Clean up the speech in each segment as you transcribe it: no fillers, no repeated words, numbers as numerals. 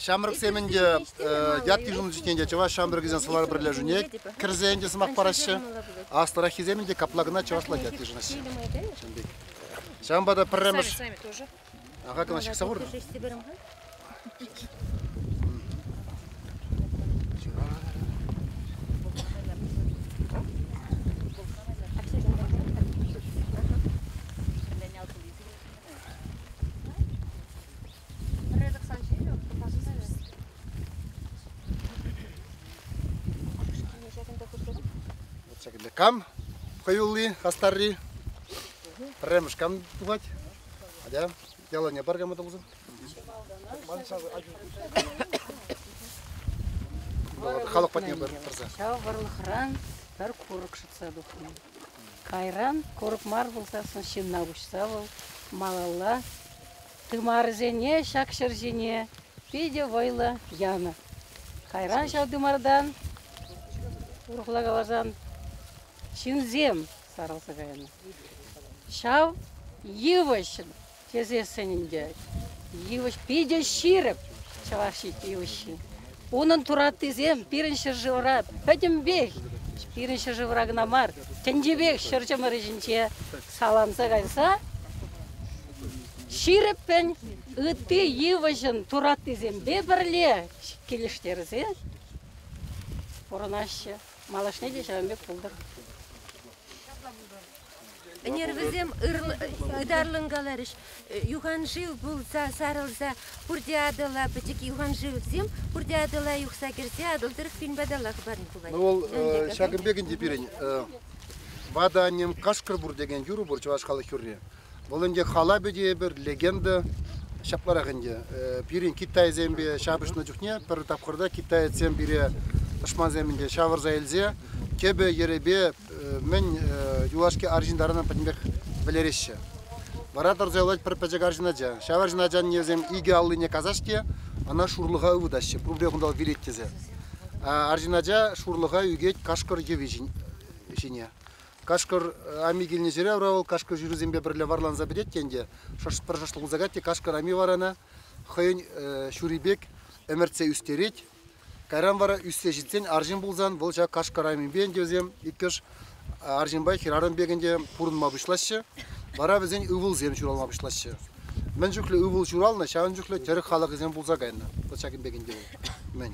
Ҫамрӑксем ӗнтӗ ят йышӑннӑ чухне те чӑваш ҫамрӑкӗсен сӑвар пӗрлешӳне кӗрсе ӗнтӗ сӑмах параҫҫӗ. Аслӑраххисем ӗнтӗ капла кӑна чӑвашла ят йышӑнаҫҫӗ. Ҫавӑнпа та пӗрремӗш... Ага, кӑна ҫыхса хурӑр. Кам хӑюлли, хастарри? Пӗрремӗш кам тухать? Атя, ялане пар кама та пулсан. Халӑх патне тӑрса. Ҫав вӑрлӑхран пӗр курӑк шӑтса тухнӑ. Кайран курӑк мар пулсассӑн ҫынна куҫса вӑл малалла тымарӗсене ҫак ҫӗр ҫине питӗ вӑйлӑ янӑ. Кайран ҫав тымартан, урӑхла каласан, ҫынсем сарӑлса кайнӑ. Ҫав йывӑҫ тесессӗн ӗнтӗ йывӑҫ питӗ ҫирӗп чӑваш йывӑҫҫи. Унӑн тураттисем пирӗн ҫӗршывра пӗтӗмпех, пирӗн ҫӗршывра кӑна мар, тӗнчипех ҫӗр чӑмӑрӗ ҫинче саланса кайса ҫирӗппӗн ытти йывӑҫӑн тураттисемпе пӗрле килӗштерсе пурӑнаҫҫӗ. Малашне те ҫавӑн пек пултӑр. Ӗнер вӗсем ытарлӑн каларӗҫ, юханшыв пулса сарӑлса пурте Атӑла пӗчӗк юханшывсем пурте Атӑла юхса кӗрсе Атӑл тӑрӑх пин паталла хӑпарнӑ пулать. Ну вӑл ҫакӑн пек ӗнтӗ пирӗн ватӑ аннем кашкӑр пур текен юрӑ пур чӑваш халӑх юрри. Вӑл ӗнтӗ халапӗ те эпир, легенда ҫапларах ӗнтӗ. Пирӗн китайсемпе ҫапӑҫнӑ чухне пӗр тапхӑрта китаецсем пире тӑшмансем ӗнтӗ ҫавӑрса илсе тӗпӗ-йӗрӗпе мӗн юлашки арҫын таранах пӗтӗмпех вӗлереҫҫӗ. Вара тӑрса юлать пӗр пӗчӗк арҫын ача. Ҫав арҫын ачан вӗсем икӗ аллине касаҫ те ӑна шурлӑха ывӑтаҫҫӗ, пурпӗрех унта вилет тесе. Арҫын ача шурлӑха ӳкет кашкӑр йӑви ҫине. Кашкӑр ами килнӗ ҫӗре вара вӑл кашкӑр ҫырусемпе пӗрле варланса пӗтет те ӗнтӗ, пӗр шӑшлӑ пулса каять те кашкӑр ами вара ӑна хӑйӗн ҫури пек ӗмӗртсе ӳстерет. Кайран вара ӳссе ҫитсен арҫын пулсан вӑл ҫак кашкӑр амипе ӗнтӗ вӗсем иккӗш арҫынпа хӗрарӑм пек ӗнтӗ пурӑнма пуҫлаҫҫӗ. Вара вӗсен ывӑлсем ҫуралма пуҫлаҫҫӗ. Мӗн чухлӗ ывӑл ҫуралнӑ, ҫавӑн чухлӗ тӗрӗк халӑхӗсем пулса кайнӑ. Вӑт ҫакӑн пек ӗнтӗ вӑл. Мӗн?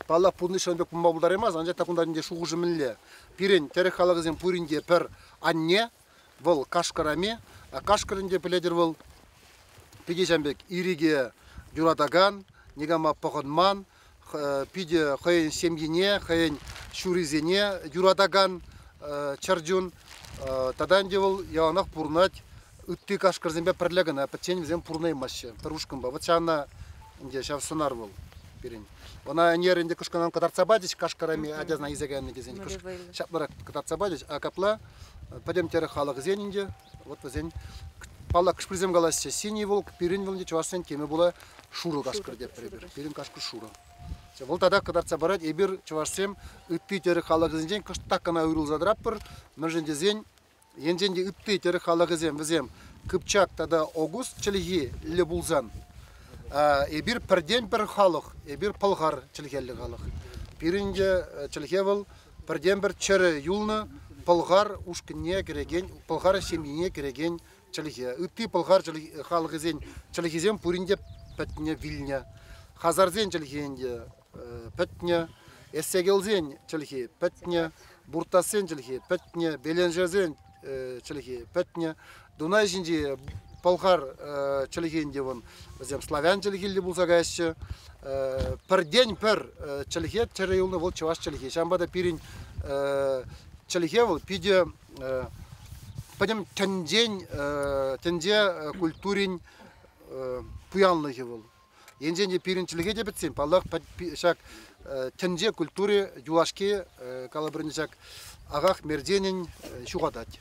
Паллах, пурнӑҫ ҫавӑн пек пулма пултараймасть, анчах та кунта ӗнтӗ шухӑшӗ мӗнле? Пирӗн тӗрӗк халӑхӗсем пурин те пӗр анне, вӑл кашкӑр ами, а кашкӑр ӗнтӗ пӗлетӗр вӑл питӗ ҫавӑн пек ирӗке юратакан, никама пӑхӑнман, питӗ хӑйӗн ҫемйине, хӑйӗн ҫурисене юратакан чӗрчун. Тата ӗнтӗ вӑл яланах пурӑнать ытти кашкӑрсемпе пӗрле кӑна, пӗччен вӗсем пурӑнаймаҫҫӗ пӗр ушкӑнпа. Вот ҫавна ӗнтӗ ҫав сӑнар вӑл пирӗн. Ӑна ӗнер ӗнтӗ кӑшкӑран кӑтартса пачӗҫ, кашкӑрами ачасна илсе кайнӑ тесен ҫапларах кӑтартса пачӗҫ. А капла пӗтӗм тӗрӗк халӑхӗсен ӗнтӗ вот вӗсен паллах кӑшпӗрсем калаҫҫӗ, синий волк пирӗн вӑл чӑвашсен теми була шурӑ кашкӑр тетпӗр эпир. Пирӗн кашкӑр шурӑ. Вӑл тата кӑтартса парать, эпир чӑвашсем ытти тӗрӗк халӑхӗсенчен кӑштах кӑна уйрӑлса тӑратпӑр, мӗншӗн тесен Енчен те ытти тӗрӗк халӑхӗсем вӗсем кыпчак тата огуз чӗлхиллӗ пулсан, эпир пӗртен-пӗр халӑх, эпир пӑлхар чӗлхеллӗ халӑх. Пирӗн те чӗлхе вӑл пӗртен-пӗр чӗрӗ юлнӑ пӑлхар ушкӑнне кӗрекен, пӑлхар ҫемйине кӗрекен чӗлхе. Ытти пӑлхар халӑхӗсен чӗлхисем пурин те пӗтнӗ, вилнӗ. Хазарсен чӗлхи ӗнтӗ пӗтнӗ, эссекелсен чӗлхи пӗтнӗ, буртассен чӗлхи пӗтнӗ, беленжерсен чӗлхи пӗтнӗ. Дунай ҫинчи пӑлхар чӗлхи ӗнтӗ вӑн вӗсем славян чӗлхиллӗ пулса каяҫҫӗ. Пӗртен пӗр чӗлхе чӗрӗ юлнӑ вӑл чӑваш чӗлхи. Ҫавӑнпа та пирӗн чӗлхе вӑл питӗ пӗтӗм тӗнчен тӗнче культурин пуянлӑхӗ вӑл. Енчен те пирӗн чӗлхе те пӗтсен, паллах, ҫак тӗнче культури юлашки, калӑпӑр ҫак ахах мерченӗн ҫухатать.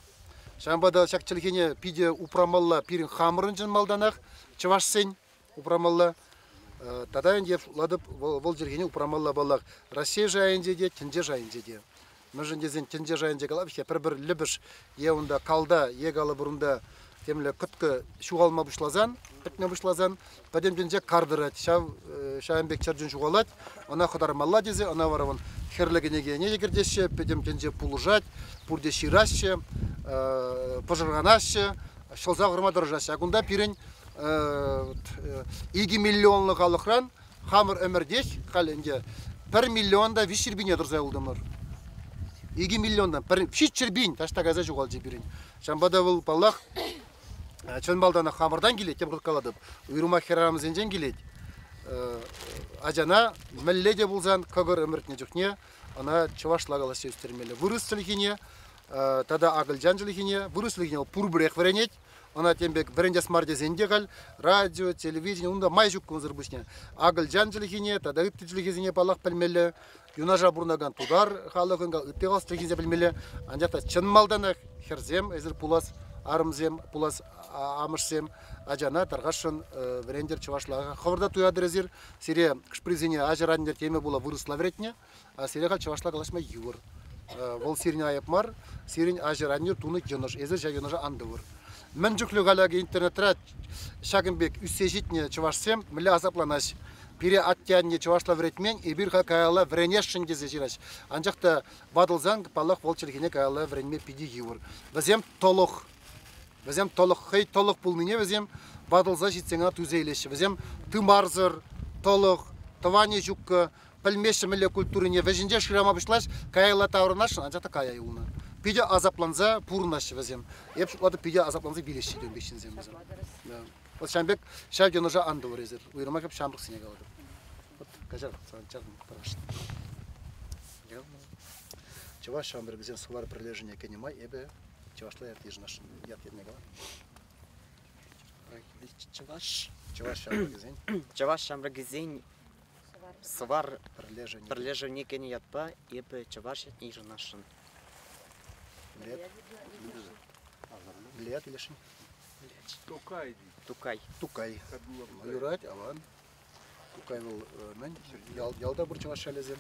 Ҫавӑнпа та ҫак чӗлхене питӗ упрамалла пирӗн хамӑрӑн чӑн малтанах, чӑвашсен упрамалла. Тата ӗнтӗ шутлатӑп, вӑл чӗлхене упрамалла паллах Раҫҫей шайӗнче те, тӗнче шайӗнче те. Мӗншӗн тесен тӗнче шайӗнче калап-ҫке пӗр-пӗр лӗпӗш е унта калта, е калӑпӑр унта. Темле кӑткӑ ҫухалма пуҫласан, пӗтме пуҫласан, пӗтӗм тӗнче кар тӑрать. Ҫав ҫавӑн пек чӗрчун ҫухалать, ӑна хӑтармалла тесе, ӑна вара вон хӗрлӗ кӗнекене те кӗртеҫҫӗ, пӗтӗм тӗнче пулӑшать, пурте ҫыраҫҫӗ, пӑшӑрханаҫҫӗ, ҫӑлса хӑварма тӑрӑшаҫҫӗ. А кунта пирӗн 2 миллионлӑ халӑхран хамӑр ӗмӗртех халь ӗнтӗ 1 миллион та 300 пине тӑрса юлтӑмӑр. 2 миллионтан пӗр 700 пин таҫта кайса ҫухалчӗ пирӗн. Ҫавӑнпа та вӑл, паллах, чӑн малтанах хамӑртан килет, тепӗр калатӑп, уйрӑмах хӗрарӑмсенчен килет. Ачана мӗнле те пулсан кӑкӑр ӗмӗртнӗ чухне ӑна чӑвашла калаҫса ӳстермелле. Вырӑс чӗлхине тата акӑлчан чӗлхине, вырӑс чӗлхине вӑл пурпӗрех вӗренет. Ӑна тем пек вӗрентес мар тесен те халь радио, телевидени, унта май ҫук кунсӑр пуҫне. Акӑлчан чӗлхине тата ытти чӗлхесене паллах пӗлмелле. Юнашар пурӑнакан тутар халӑхӗн ытти халӑх чӗлхисене пӗлмелле. Анчах та чӑн малтанах хӗрсем, эсир пулас арӑмсем, пулас амӑшсем ачана тархасшӑн вӗрентӗр чӑвашла. Хӑвӑр та туятӑр эсир, сире шприсене аҫӑр-аннӗр теме пула вырӑсла вӗрентнӗ. А сире халь чӑвашла калаҫма йывӑр. Вӑл сирӗн айӑп мар, сирӗн аҫӑр-аннӗр тунӑ йӑнӑш. Эсир ҫав йӑнӑша ан тӑвӑр. Мӗн чухлӗ халь акӑ интернетра ҫакӑн пек ӳссе ҫитнӗ чӑвашсем мӗнле асапланаҫ. Пире атте-анне чӑвашла вӗрентмен, эпир халь каялла вӗренесшӗн тесе ҫыраҫ. Анчах та ватӑлсан, паллах, вӑл чӗлхене каялла вӗренме питӗ йывӑр. Вӗсем тӑлӑх. Вӗсем тӑлӑх, хӑй тӑлӑх пулнине вӗсем ватӑлса ҫитсен кӑна туйса илеҫҫӗ. Вӗсем тымарсӑр, тӑлӑх, тӑванӗ ҫуккӑ, пӗлмеҫҫӗ мӗнле культурине, вӗҫӗнче шырама пуҫлаҫ, каялла таврӑнасшӑн, анчах та кая юлнӑ. Питӗ асапланса пурӑнаҫҫӗ вӗсем. Эп шутлатӑп, питӗ асапланса вилеҫҫӗ тем пек ҫынсем вӗсем. Да. Вот ҫавӑн пек ҫав йӑнӑша ан тӑвӑр эсир. Уйрӑмах эп ҫамрӑксене калатӑп. Вот каҫар, чарӑн пӑрахӑшнӑ. Чӑваш ҫамрӑкӗсен Сувар пӗрлешӗвне кӗнӗ май эпӗ чӑвашла ят йышӑнасшӑн, ят ятне калам. Чӑваш. Чӑваш ҫамрӑкӗсен. Чӑваш ҫамрӑкӗсен Сӑвар пӗрлешӗвне кӗнӗ ятпа эпӗ чӑваш ятне йышӑнасшӑн. Лет. Лет илесшӗн? Тукай. Тукай. Тукай. Юрать, аван. Тукай вӑл мӗн? Ялта пур чӑваш ялӗсем.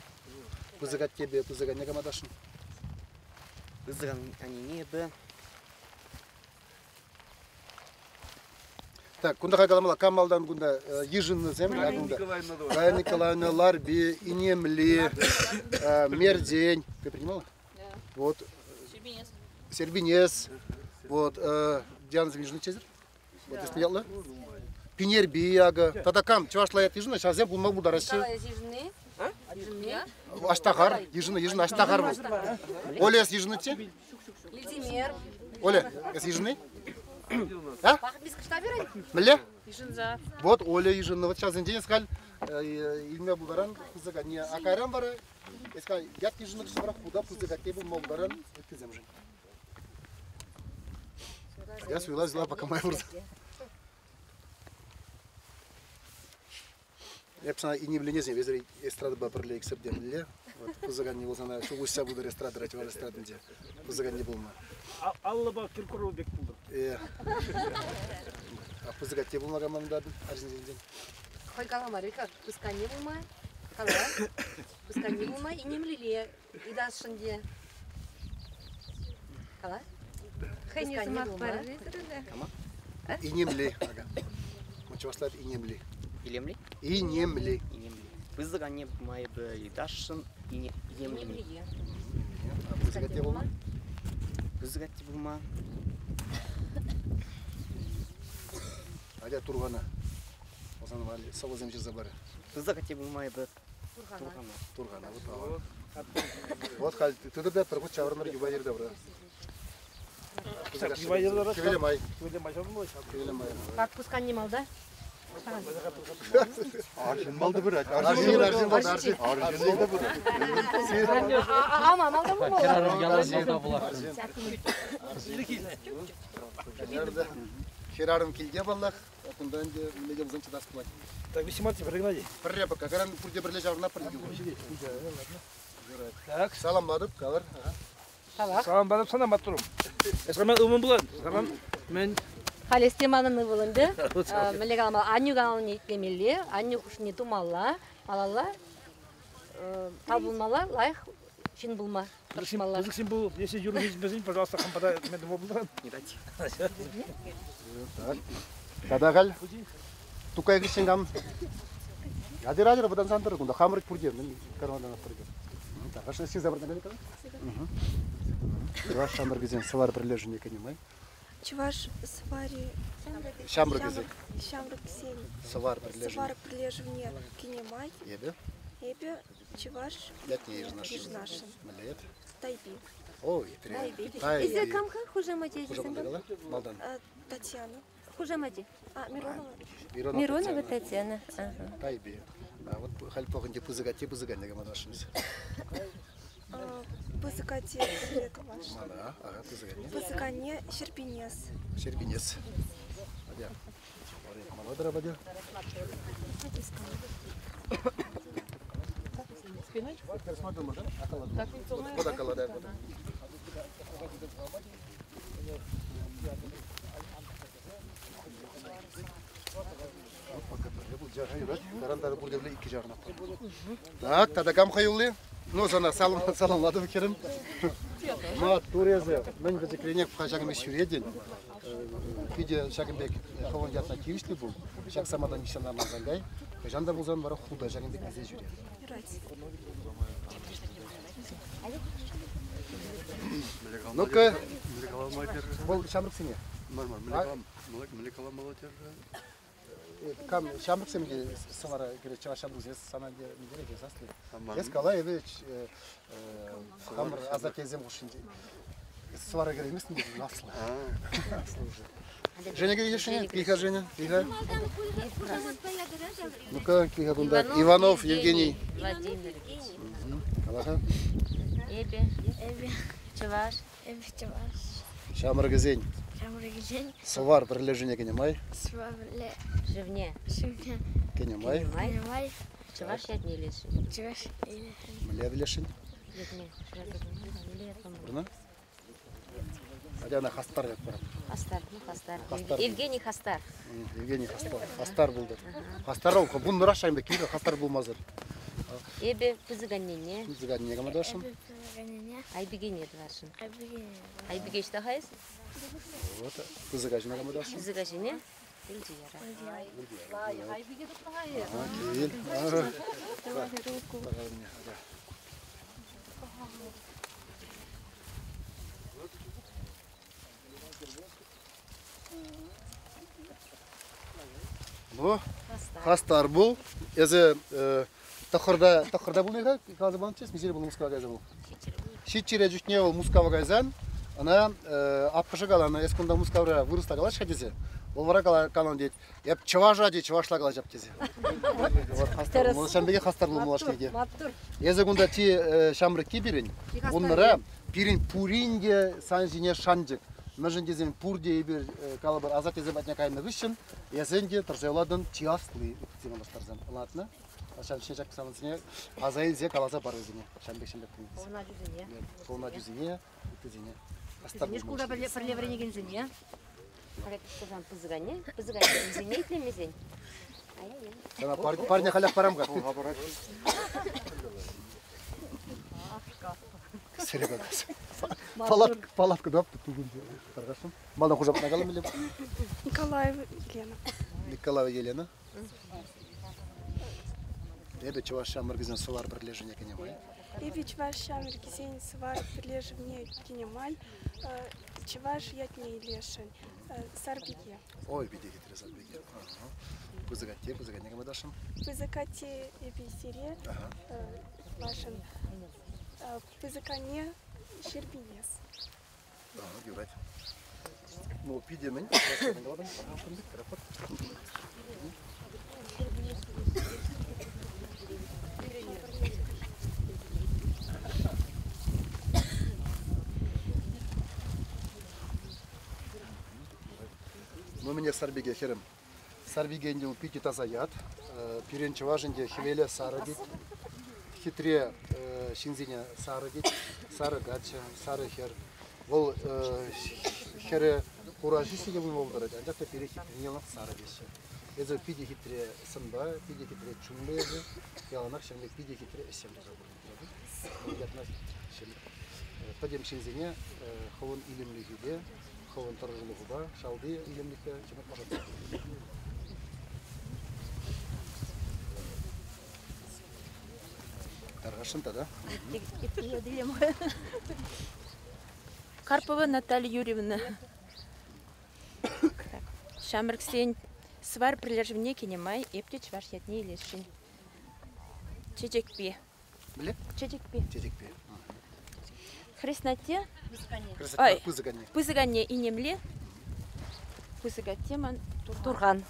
Пысӑк аттепе пысӑк анне кама ташшӑн? Пысӑк аннене эпӗ Так, кунта хай каламалла, кам малтан кунта йышӑннӑсем, кунта Рая Николаевна, Ларби, Инемли, Мердень. Ты принимала? Вот. Сербинес. Сербинес. Вот. Диана Замежный Чезер. Вот, если ятлы. Пинерби ягы. Тата кам чӑвашла ят йышӑннӑ, ҫавсем пулма пултараҫҫӗ. Аҫтахар, йышӑннӑ, йышӑннӑ, Аҫтахар вӑл. Оля, эс йышӑннӑччӗ? Лидимер. Оля, эс йышӑнни? А? Мӗнле? Йышӑнса. Вот Оля йышӑннӑ. Вот ҫавсенчен эс халь илме пултаран пысӑк анне. А кайран вара эс халь ят йышӑннӑ вара худа пысӑк атте пулма пултаран ыттисемшӗн. Я суйла взяла, пока май пурса. Эп сана инивленесен весер эстрадӑпа пӗрле иксӗртемелле. Вот пысӑк анне пулсан ҫул уҫса пытӑр эстрадӑра чӑваш эстрадинче. Пысӑк анне пулма. Аллӑпа Киркоров пек пултӑр. Э. А пысӑк атте пулма каман дадын арҫынсенчен? Хӑй каламарӗ как пысӑк анне пулма. Кала. Пысӑк анне пулма инемлиле ыйтасшӑн те. Кала. Хӑйне сӑмах парӗ. Инемли. Ага. Чӑвашла инемли. Илемли? Инемли. Инемли. Пысӑк анне майӗпе ыйтасшӑн инемли. Пысӑк атте пулма? Пысӑк атте пулма. Атя Турхана. Асан валли сӑвӑсем ҫырса парӗ. Пысӑк атте пулма эпӗ Турхана. Турхана, вот аван. Вот халь тытӑр та пӗр хут ҫаврӑнӑр юпа йӗр тавра. Хӗвеле май. Хӗвеле май. Как пусканне малта? Арҫын малта пырать. Арҫын, арҫын малта, арҫын. Арҫын малта пырать. Ама малта пулмалла. Хӗрарӑм ялан малта пуласшӑн. Хӗрарӑм килте паллах, кунта ӗнтӗ мӗнле те пулсан чӑтас пулать. Так, 18 Геннадий. Пӗрре пока, каран пурте пӗрле ҫаврӑнатпӑр. Так. Саламлатӑп, калӑр. Саламлатӑп сана, маттурӑм. Эсраман ывӑн пулан. Салам. Мӗн? Халь эсте манӑн ывӑл ӗнтӗ. Мӗнле калама, аннӳ каланине итлемелле, аннӳ хушнине тумалла, малалла тав пулмалла, лайӑх ҫын пулма тӑрӑшмалла. Пысӑк ҫын пул, если юрӑ пожалуйста, хам пата мен тума пултаран. Не дать. Так. Тата халь Тукай хыҫҫӑн кам? Атьӑр, атьӑр, вӑтансан тӑрӑр кунта. Хамӑр пурте кармандан тӑрӑр. Так, аш сиза выртнӑ Чӑваш ҫамрӑкӗсен сӑвар пӗрлешӗвне кӗнӗ май. Чӑваш сӑвари Ҫамрӑкӗсен. Ҫамрӑксен сӑвар пӗрлешӗвне. Сӑвар пӗрлешӗвне кӗнӗ май. Эпӗ. Эпӗ чӑваш ятне йышӑнасшӑн. Йышӑнасшӑн. Мӗнле ят? Тайпи. Ой, Тайпи. Тайпи. Эсӗ кам-ха хушамачӗ? Хушамат кала малтан. Татьяна. Хушамачӗ? А, Миронова. Миронова, Миронова Татьяна. Ага. Тайпи. А вот халь пӑхӑнчӗ пысӑк атте пысӑк анне кама тӑвасшӑн. Пысӑк атте пӗрле тӑвасшӑн. Мана, ага, пысӑк анне. Пысӑк анне Ҫӗрпинес. Ҫӗрпинес. Атя. Мала тӑра патя. Спиной? Так, вот около, да, вот. Так, тата кам хӑюлли? Ну, сана салам, саламлатӑп хӗрӗм. Маттур эсӗ. Мӗн пӗчӗкренех ҫакӑн пек ҫӳретӗн. Питӗ ҫакӑн пек хӑвӑн ятна тивӗҫлӗ пул. Ҫак саманта нихҫан та мансан кай. Хӑҫан та пулсан вара ху та ҫакӑн пек килсе ҫӳре. Юрать. Ну-ка, вӑл ҫамрӑксене. Мӗнле каламалла терӗ? Кам ҫамрӑксем те сӑвара кӗрет, чӑваш ҫамрӑксем сана те мӗнле сасли. Эс кала, эпӗ хамӑр асаттесем хушшинче сӑвара кӗрейместӗн те аслӑ. Аслӑ уже. Женя килешӗне? Килха, Женя, килха. Ну-ка, килха кунта. Иванов Евгений. Владимирович. Кала-ха. Эпӗ. Эпӗ. Чӑваш. Эпӗ чӑваш. Ҫамрӑкӗсен. Ҫамрӑкӗсен. Сӑвар пӗрлешӗвне кӗнӗ май. Сӑвар пӗрле. Шывне. Шывне. Кӗнӗ май. Кӗнӗ май. Чӑваш ятне илесшӗн. Чӑваш илесшӗн. Мӗнле пӗлесшӗн? Ятне. Пурна? Атя ӑна Хастар ят парам. Хастар, ну Хастар. Хастар. Евгений Хастар. Евгений Хастар. Хастар пултӑр. Хастар ол, вуннӑрах ҫакӑн пек килӗ, хастар пулмасӑр. Эпӗ пысӑк аннене. Пысӑк аннене кама тӑвасшӑн? Эпӗ пысӑк аннене. Айбикене тӑвасшӑн. Айбикене. Айбике ӑҫта ха эс? Вот, пысӑк аҫуна кама тӑвасшӑн? Пысӑк аҫине? Илтияра. Айбике тухнӑ-ха эс. Кил. Ну, хастар бул. Эсӗ тӑхӑрта тӑхӑрта пулнӑ-ха, каласа панӑччӗ, миҫере пулнӑ Мускава кайса вӑл? Ҫиччӗре чухне вӑл Мускава кайсан, ӑна аппӑшӗ каланӑ, эс кунта Мускавра вырӑсла калаҫ-ха тесе. Вӑл вара каланӑ тет, эп чӑваша те чӑвашла калаҫап тесе. Вот хастар пулнӑ. Ҫавӑн пекех хастар пулнӑ малашне те. Маттур. Эсӗ кунта чи ҫамрӑкки пирӗн. Уннӑра пирӗн пурин те сан ҫине шанчӑк. Мӗншӗн тесен пурте эпир калӑпӑр асаттесем патне кайнӑ хыҫҫӑн эсӗ ӗнтӗ тӑрса юлатӑн чи асли ыттисем ӑнлаштарсан. Ӑнлатнӑ? Ҫав ҫак самантсене аса илсе каласа пар вӗсене. Ҫавӑн пек ҫамрӑк пулнӑ. Хӑвна ачусене. Хӑвна ачусене, ыттисене. Ыттисене шкулта пӗрле вӗренекенсене. Пулсан пысӑк анне, пысӑк аннесене итлемесен. Сана парне халях парам-ха. Серега Палатка, палатка да, таргашым. Малтан хушапна калам или? Николаева Елена. Николаева Елена. Эпӗ чӑваш ҫамрӑкӗсен сӑвар пӗрлешӗвне кӗнӗ май. Эпӗ чӑваш ҫамрӑкӗсен сӑвар пӗрлешӗвне кӗнӗ май чӑваш ятне илесшӗн. Сарпике. Ой, питӗ хитре Сарпике. Пысӑк атте, пысӑк анне кама Пысӑк атте эпӗ сире вашӑн пысӑк анне Ҫӗрпинес. Юрать. Ну, питӗ мӗн? Ну, мӗнех Сарпике хӗрӗм. Сарпике ӗнтӗ ул питӗ таса ят. Пирӗн чӑваш ӗнтӗ хӗвеле сарӑ тет. Хитре ҫынсене сарӑ тет. Сарӑ каччӑ, сарӑ хӗр. Вӑл хӗрӗ хура ҫӳҫлӗ те пулма пултарать, анчах та пире хитрине яланах сарӑ теҫҫӗ. Эсӗ питӗ хитре сӑнпа, питӗ хитре чунлӑ эсӗ. Яланах ҫавӑн пек питӗ хитре ӗҫсем туса пурӑнать. Пӗтӗм ҫынсене хӑвӑн илемлӗхӳпе, Хӑвӑн тӑрӑшулӑхупа шалти илемлӗхпе чӑмӑртмашатса. Тархасшӑн тата. Карпова Наталья Юрьевна. Ҫамрӑксен Сӑвар пӗрлешӗвне кӗнӗ май эп те чӑваш ятне илесшӗн. Чечекпи. Мӗнле? Чечекпи. Чечекпи. Хреснатте. Ой, пысӑк анне. Пысӑк анне инемле. Пысӑк атте ман Турхан.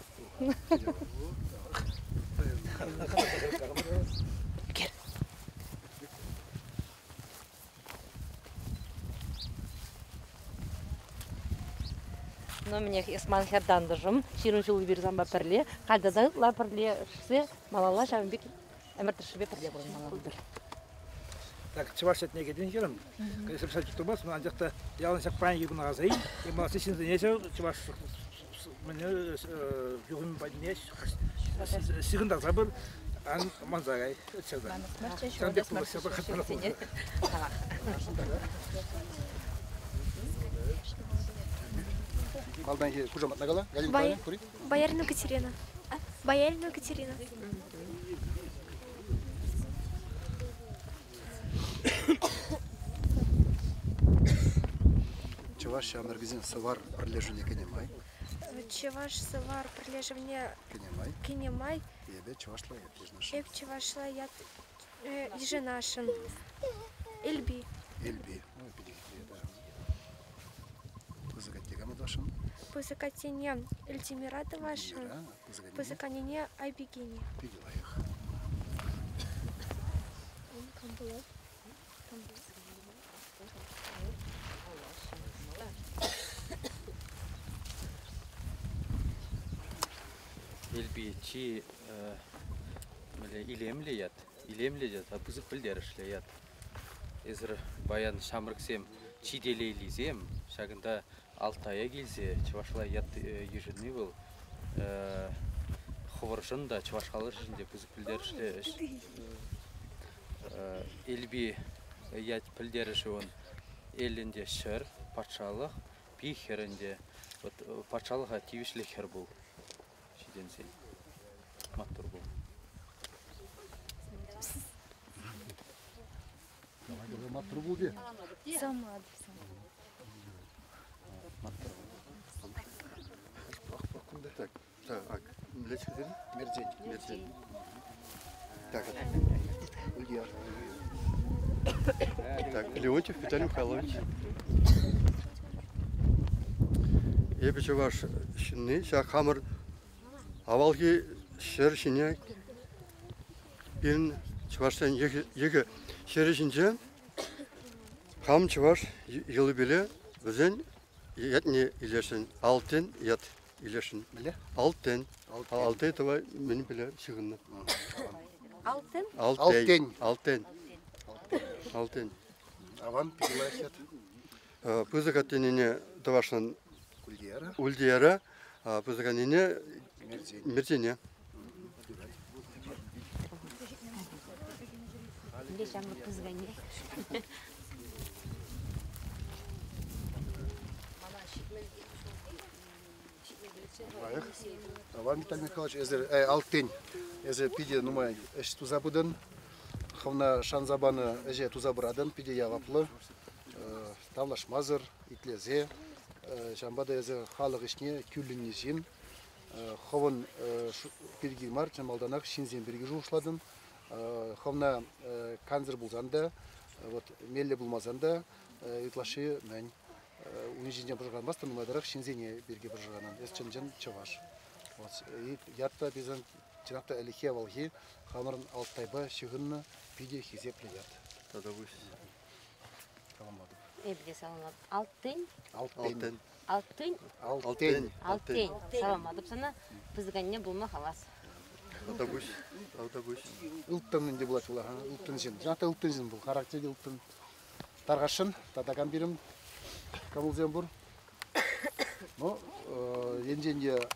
Ну, мӗнех, эс ман хӗр тантӑшӑм, ҫирӗм ҫул эпир санпа пӗрле, халь тата ытла пӗрле ӗҫсе малалла ҫавӑн пек ӗмӗр тӑршшӗпе пӗрле пурӑнмалла пултӑр. Так, чӑваш ятне кӗтен хӗрӗм. Конечно, тумас, но анчах та ялан ҫак паянхи куна аса ил. Малашне ҫынсене ҫав чӑваш мӗне юхӑм патне ҫыхӑнтарса пыр, ан манса кай. Ҫавӑн пек пуласси. Малтанхи хушаматна кала, Галина Николаевна, кури. Боярина Катерина. Боярина Катерина. Чӑваш ҫамрӑкӗсен Сӑвар пӗрлешӳне кӗнӗ май. Чӑваш Сӑвар пӗрлешӗвне кӗнӗ май. Кӗнӗ май. Эпӗ чӑвашла ят йышӑнасшӑн. Эп чӑвашла ят йышӑнасшӑн. Эльби. Эльби. Ой, питӗ хитре, да. Пысӑк атте кама тӑвасшӑн? Пысӑк аттене Эльтимира тӑвасшӑн. Пысӑк аннене Айпикене. Питӗ лайӑх. Эльби чи илемлӗ ят, илемлӗ ят, пысӑк пӗлтерӗшлӗ ят. Эсир паян ҫамрӑксем чи телейлисем, ҫакӑнта Алтая килсе чӑвашла ят йышӑнни вӑл хӑвӑршӑн та, чӑваш халӑхӗшӗн те пысӑк пӗлтерӗшлӗ ӗҫ. Элпи ят пӗлтерӗшӗ ун элӗнте ҫӗр, патшалӑх, пи хӗрӗнте. Вот патшалӑха тивӗҫлӗ хӗр пул ҫитӗнсен. Маттур пул. Маттур пул те. Сама. Так, так, Млечкин? Мерзень. Мерзень. Так. Ульяр. Так, Леонтьев Виталий Михайлович. Эпӗ чӑваш ҫынни, ҫак хамӑр авалхи ҫӗр ҫине пирӗн чӑвашсен йӑхӗ ҫӗрӗ ҫинче хам чӑваш йӑлипеле вӗсен ятне илесшӗн. Алтен ят илесшӗн. Мӗнле? Алтен. Алтей тӑва мӗн пӗле ҫыхӑннӑ. Алтен? Алтен. Алтен. Алтен. Аван, питӗ лайӑх ят. Пысӑк аттенине тӑвашӑн Ульдияра. Ульдияра, пысӑк аннене Мерзене. Мӗнле ҫамрӑк пысӑк анне. Лайӑх. Аван, Виталий Михайлович, эсӗ Алтын, эсӗ питӗ нумай ӗҫ туса пытӑн. Хӑвна шанса панӑ ӗҫе туса пыратӑн, питӗ яваплӑ. Тавлашмасӑр, итлесе. Ҫавӑнпа та эсӗ халӑх ӗҫне кӳлӗннӗ ҫын. Хӑвӑн пирки мар, чӑн малтанах ҫынсем пирки шухӑшлатӑн. Хӑвна кансӗр пулсан та, вот меллӗ пулмасан та ытлашши мӗн ун ҫинчен пӑшӑрханмастӑн, нумайтарах ҫынсене пирки пӑшӑрханан. Эс чӑн-чӑн чӑваш. Вот. И ят та пирӗн чӑнах та ӗлӗкхи-авалхи хамӑрӑн Алтайпа ҫыхӑннӑ питӗ хисеплӗ ят. Тата пуҫ. Саламлатӑп. Эпӗ те саламлатӑп. Алтын? Алтын. Алтын? Алтын. Алтын. Саламлатӑп сана. Пысӑк анне пулма хавас. Тавтапуҫ. Тавтапуҫ. Ылтӑн ӗнтӗ пулать вӑл, ылтӑн ҫын. Чӑнах та ылтӑн ҫын пул, характерӗ ылтӑн. Тархасшӑн, татакан пирӗн кӑмӑлсем пур. Ну, енчен те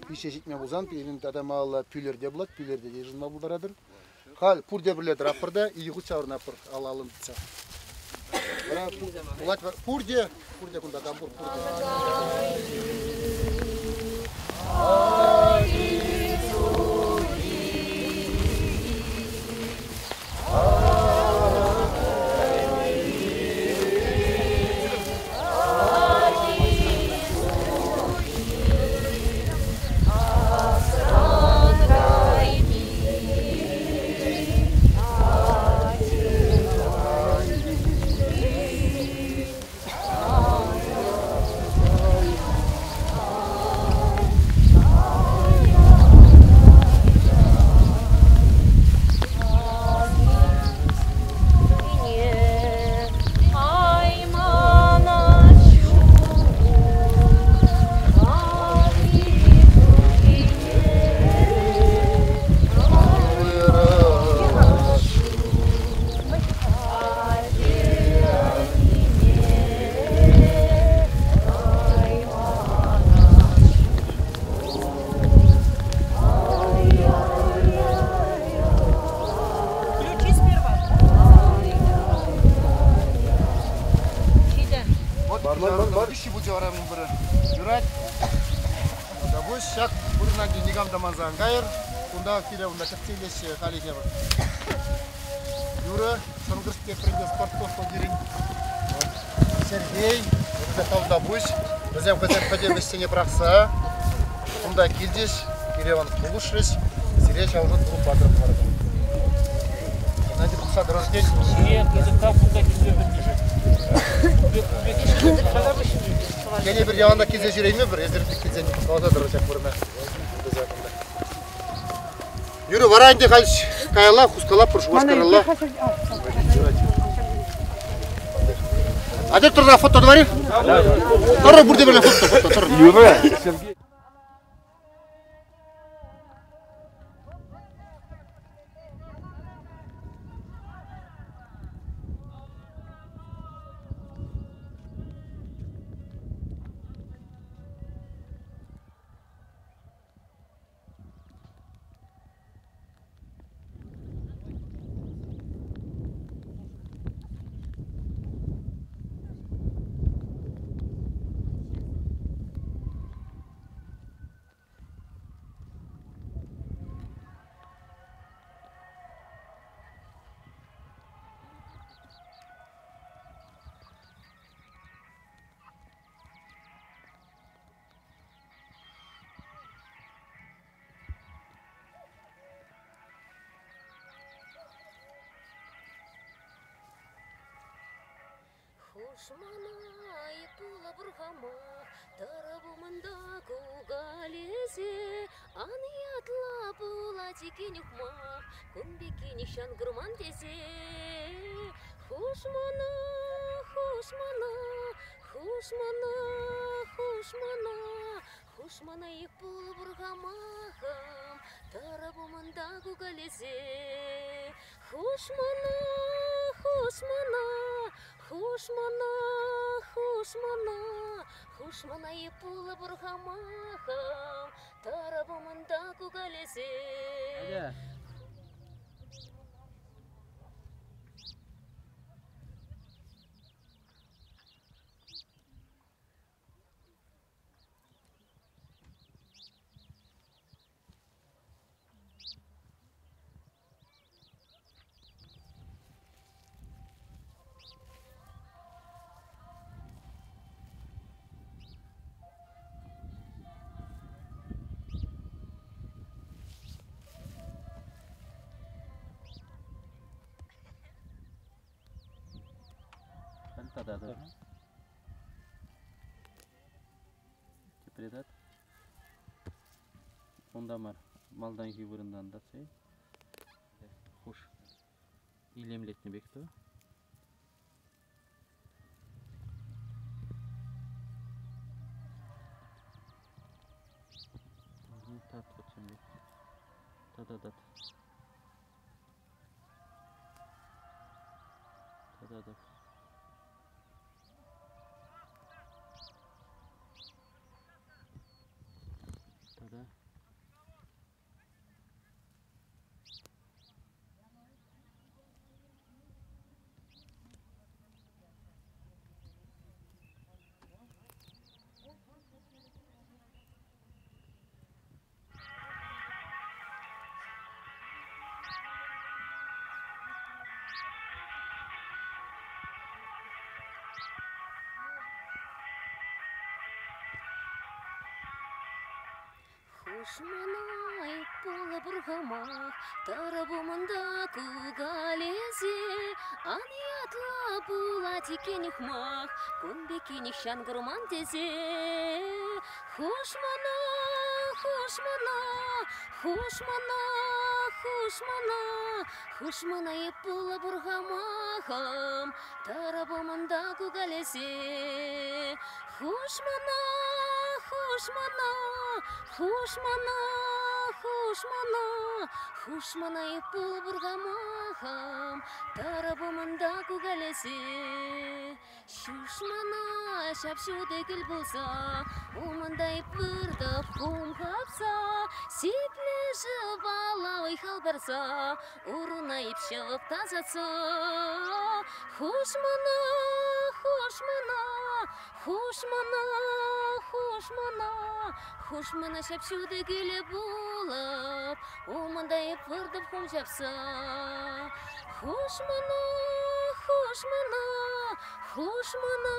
пиҫсе ҫитме пулсан, пирӗн тата малалла Пӳлерте пулать, Пӳлерте те йышӑнма пултаратӑр. Халь пурте пӗрле тӑратпӑр та икӗ хут ҫаврӑнатпӑр алла-аллӑн тытса. Вара пулать пурте, пурте кунта кам пур, пурте. Юрать. Пусть ҫак вырӑна никам та манса ан кайӑр. Кунта пире унта кӗтсе илеҫҫӗ халӗхе. Юра, Шӑнкӑрч тепринче спортков пирӗн. Сергей, Тавтапуҫ. Вӗсем хӑйсем пӗтӗм ӗҫсене пӑрахса кунта килчӗҫ, пире вон пулӑшрӗҫ. Сире ҫав шут клуб патӑр хӑваракан. Геннадий пӑхса тӑрӑр тен. Сире пысӑк тав кунта килсе пӗлнӗшӗн. Тен эпир яланах килсе ҫӳреймӗпӗр, эсир килсен каласа тӑрӑр ҫак вырӑна. Юрӗ, вара ӗнтӗ халь каялла хускалатпӑр Шупашкаралла. Атя тӑрса фото тӑвар-и? Тӑрӑр пурте пӗрле фото, фото, тӑрӑр. Юрӗ, Сергей. Хушманай пулӑ пурхамах, тӑрӑп умӑнта кукалесе, ан ятла пулать иккен ухмах, кун пекки нихҫан курман тесе. Хушмана, хушмана, хушмана, хушмана, хушмана ик пулӑ пурхамахӑм, тӑрӑп умӑнта кукалесе. Хушмана, хушмана, хушмана, хушмана, хушмана и пулӑ пурхамахӑм, тӑрӑп умӑнта кукалесе. Тата Тепре тат. Унта мар, малтанхи вырӑнтан татса Хуш. Илемлетнӗ пек ту. Тат хутсем пек. Тата тат. Тата тат. Тата. Хушманай пулӑпӑр хамах, тӑрӑп умӑнта кукалесе. Ан ятла пулать иккен ухмах, кун пекки нихҫан курман тесе. Хушмана, хушмана, хушмана, хушмана, хушмана эп пулӑпӑр хамахам, тӑрӑп умӑнта кукалесе. Хуш мана, хуш мана, хуш мана, хуш мана, хуш мана эп пулӑпӑр хамахам, тӑрӑп умӑнта кукалесе. Ҫуш мана ҫап-ҫутӑ кӗл пулса, умӑнта эп выртӑп хум хапса, сиплӗ шывпала вӑй-хал парса, уруна эп ҫӑвӑп тасатса. Хуш мана, хуш мана, хуш мана, хуш мана, хуш мана ҫап-ҫутӑ кӳлӗ пулӑп, умӑнта эп выртӑп хум ҫапса. Хуш мана, хуш мана, хуш мана,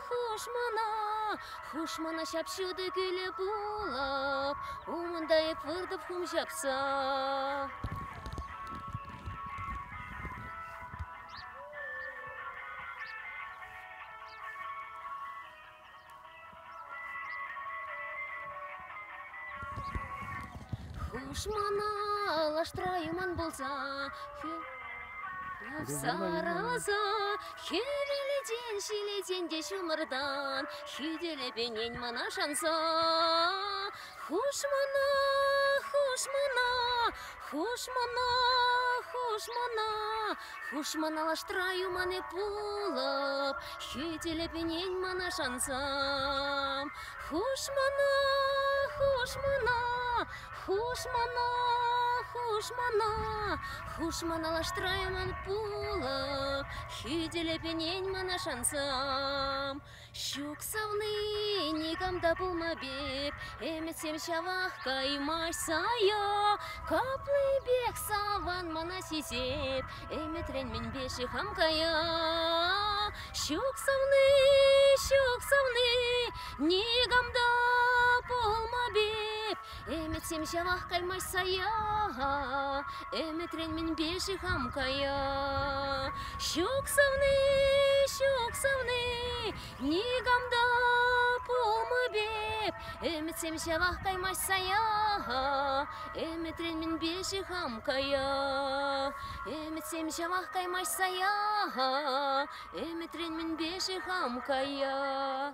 хуш мана, хуш мана ҫап-ҫутӑ кӳлӗ пулӑп, умӑнта эп выртӑп хум ҫапса. Хушмана лаштра юман пулса, Сарӑлса, хӗвелтен, ҫилетен те ҫумӑртан хӳтӗлепенен мана шанса. Хуш мана, хуш мана, хуш мана, хуш мана, хуш мана лаштра юман эп пулӑп, хӳтӗлепенен мана шансам. Хуш мана, хуш мана, хуш мана, хуш мана, хуш мана лаштра юман пулӑп, хӳтӗлепенен мана шансам. Ҫук савни никам та пулма пек, ӗмӗтсем ҫавах каймасть сая. Каплипех саван мана сисеп, ӗмӗтрен мӗнпе-ши хам кая? Ҫук савни, ҫук савни, никам та пулма пек, ӗмӗтсем ҫавах каймасть сая. Ӗмӗтрен мӗнпе-ши хам кая? Ҫук савни, ҫук савни, никам та пулмӑп эп. Ӗмӗтсем ҫавах каймасть сая. Ӗмӗтрен мӗнпе-ши хам кая? Ӗмӗтсем ҫавах каймасть сая. Ӗмӗтрен мӗнпе-ши хам кая?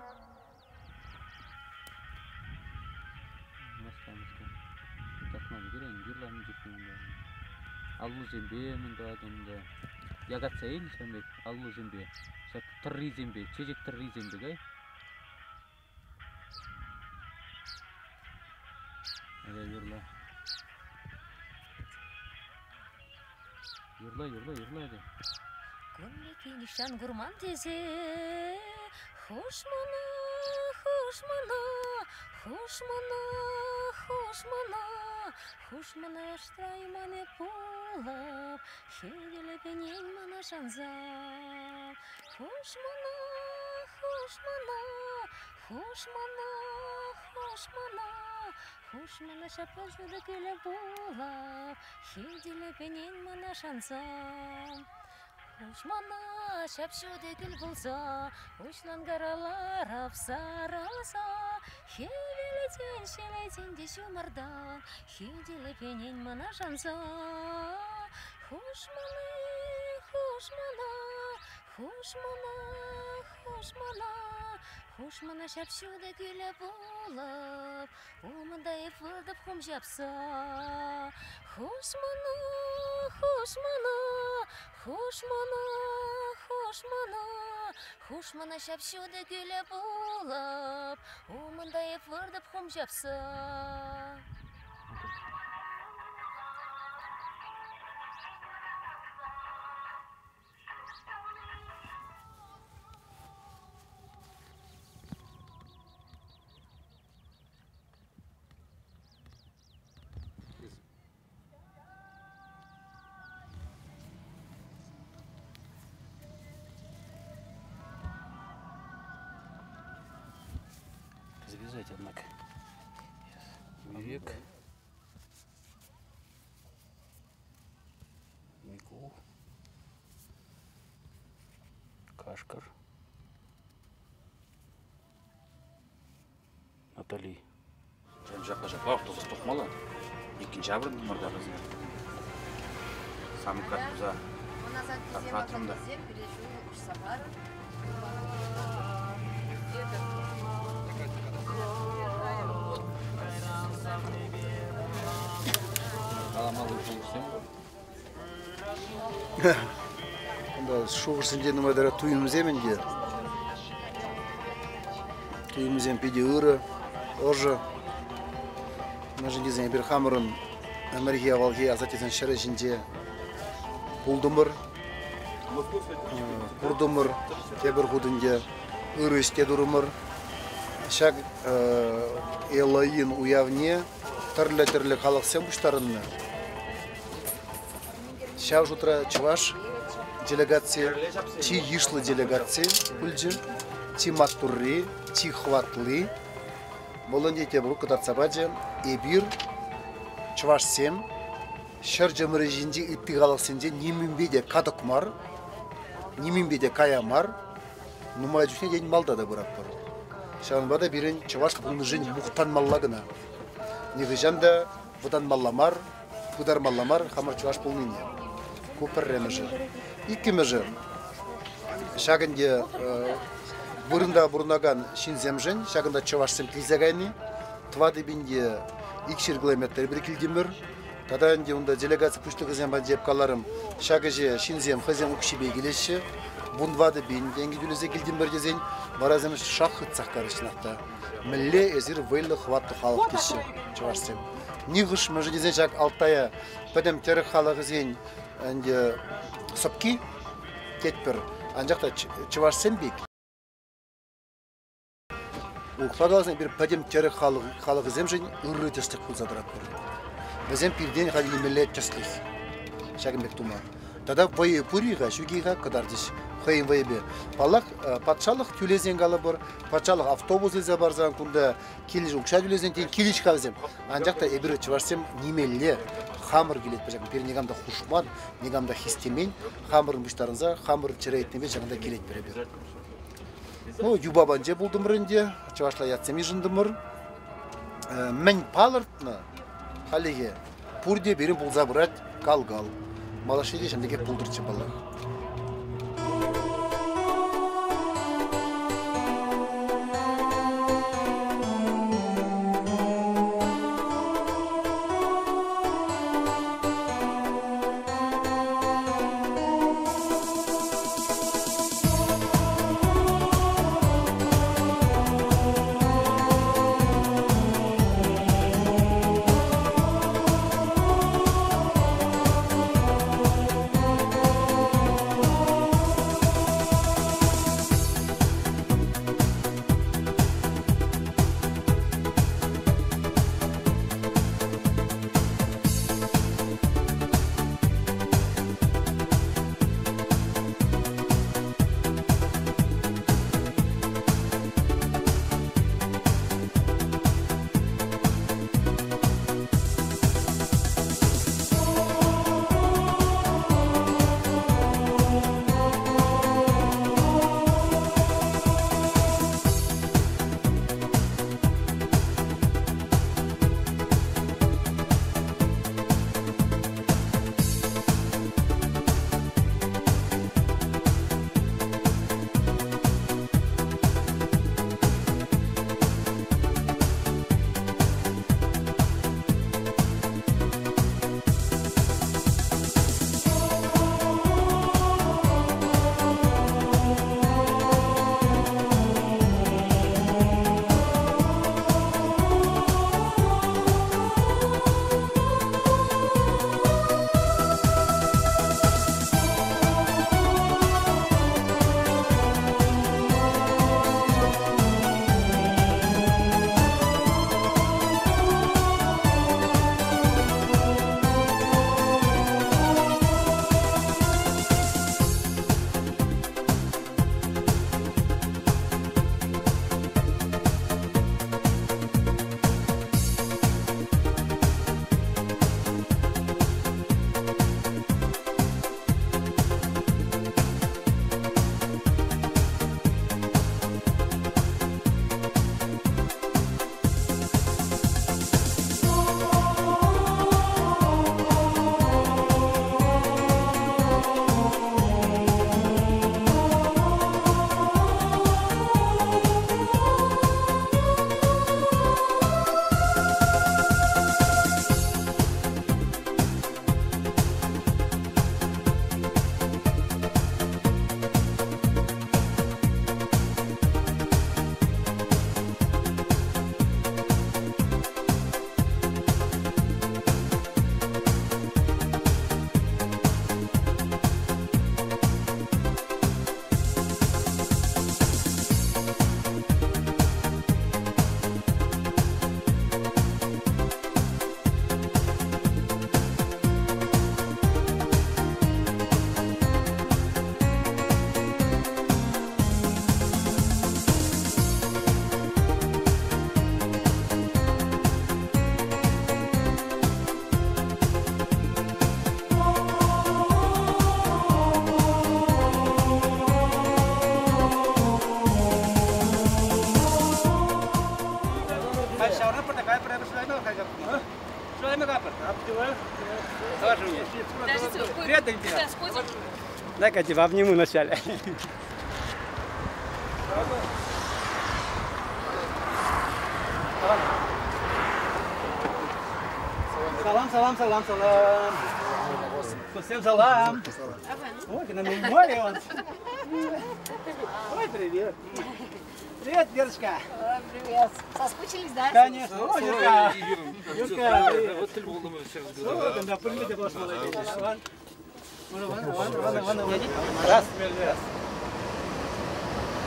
Аллусемпе мӗн тӑватӑн ӗнтӗ. Якатса ил ҫавӑн пек аллусемпе, ҫак тӑррисемпе, чечек тӑррисемпе кай. Юрла. Юрла, юрла, юрла ӗнтӗ. Кун пекки нихҫан курман тесе хуш мана, хуш мана, хуш мана, хуш мана, хуш мана ӑштрайман эп пулӑп, хӳтӗлепенен мана шанса. Хуш мана, хуш мана, хуш мана, хуш мана, хуш мана ҫапла ҫутӑ кӳлӗ пулӑп, Хӳтӗлепенен мана шанса. Хуш мана ҫап-ҫутӑ кӗл пулса, уҫланкараларап сарӑлса, хӗвелтен, ҫӗлетен те ҫумӑртан, хӳтӗлепенен мана шанса. Хуш мана, хуш мана, хуш мана, хуш мана, хуш мана ҫап-ҫутӑ кӳлӗ пулӑп, Умӑнта эп выртӑп хум ҫапса. Хуш мана, хуш мана, хуш мана, хуш мана, хуш мана ҫап-ҫутӑ кӳлӗ пулӑп. Умӑнта эп выртӑп хум ҫапса. Завязать, однако. Вивек. Микул. Кашкӑр. Натали. Ҫапла ҫапла автобус тухмалла. Иккӗн ҫаврӑнтӑмӑр та вӗсем. Самокат туса тапратрӑм та. Каламалли шухӑшсем пур. Унта шухӑшсенче нумайтарах туйӑмсем ӗнтӗ. Туйӑмсем питӗ ырӑ, ӑшӑ. Мӗншӗн тесен эпир хамӑрӑн ӗмӗрхи авалхи асаттесен ҫӗрӗ ҫинче пултӑмӑр, куртӑмӑр, тепӗр хут ӗнтӗ ырӑ ӗҫ те турӑмӑр. Ҫак Элоин уявне тӗрлӗ-тӗрлӗ халӑхсем пуҫтарӑннӑ. Ҫав шутра чӑваш делегацийӗ чи йышлӑ делегаци пулчӗ, чи маттурри, чи хӑватли. Вӑл ӗнтӗ тепӗр кӑтартса пачӗ. Эпир, чӑвашсем, 100 чӑмӑрӗ ҫинчи ытти халӑхсенчен нимӗнпе те катӑк мар, нимӗнпе те кая мар, нумай чухне тен малта та пыратпӑр. Ҫавӑнпа та пирӗн чӑваш пулнишӗн мухтанмалла кӑна. Нихӑҫан та вӑтанмалла мар, пытармалла мар хамӑр чӑваш пулнине. Ку пӗрремӗшӗ. Иккӗмӗшӗ, ҫак ӗнтӗ вырӑнта пурӑнакан ҫынсемшӗн ҫакӑнта чӑвашсем килсе кайни 4200 километр эпир килтӗмӗр. Тата ӗнтӗ унта делегаци пуҫлӑхӗсем патӗнче эп каларӑм, ҫак ӗҫе ҫынсем хӑйсем укҫипе килеҫҫӗ. 14 000 тенкӗ тӳлесе килтӗмӗр тесен вара вӗсем шак хытсах карӗҫ чӑнах та. Мӗнле эсир вӑйлӑ хӑватлӑ халӑх теҫҫӗ чӑвашсем. Нихӑш мӗншӗн тесен ҫак Алтая пӗтӗм тӗрӗк халӑхӗсен ӗнтӗ сӑпки тетпӗр. Анчах та чӑвашсем пек Урӑхла каласан, эпир пӗтӗм тӗрӗк халӑхӗсемшӗн ырӑ тӗслӗх пулса тӑратпӑр. Вӗсем пиртен халь илмелле тӗслӗх ҫакӑн пек тума. Тата вӑйӗ пур-и-ха, ҫук-и-ха кӑтартӗҫ хӑйӗн вӑйӗпе. Паллах, патшалӑх тӳлесен калӑпӑр, патшалӑх автобус илсе парсан кунта килӗш укҫа тӳлесен тен килӗҫ-ха вӗсем. Анчах та эпир чӑвашсем нимелле хамӑр килетпӗр ҫакӑн. Пире никам та хушман, никам та хистемен. Хамӑрӑн пуҫтарӑнса, хамӑр чӗре ыйтнипе ҫакӑнта килетпӗр эпир. Ну, юпа панче пултӑмӑр ӗнтӗ, чӑвашла ятсем йышӑнтӑмӑр. Мӗн палӑртнӑ хальлӗхе пурте пирӗн пулса пырать кал-кал. Малашне те ҫавӑн пекех пултӑрччӗ паллах. Привет, Эльвира. Дай-ка я тебя обниму вначале. Салам, салам, салам, салам. Всем салам. Ой, на море он. Ой, привет. Привет, Верочка. Привет. Соскучились, да? Конечно. Ой, Юрка. Юрка, привет. Да, примите ваш Раз. Раз.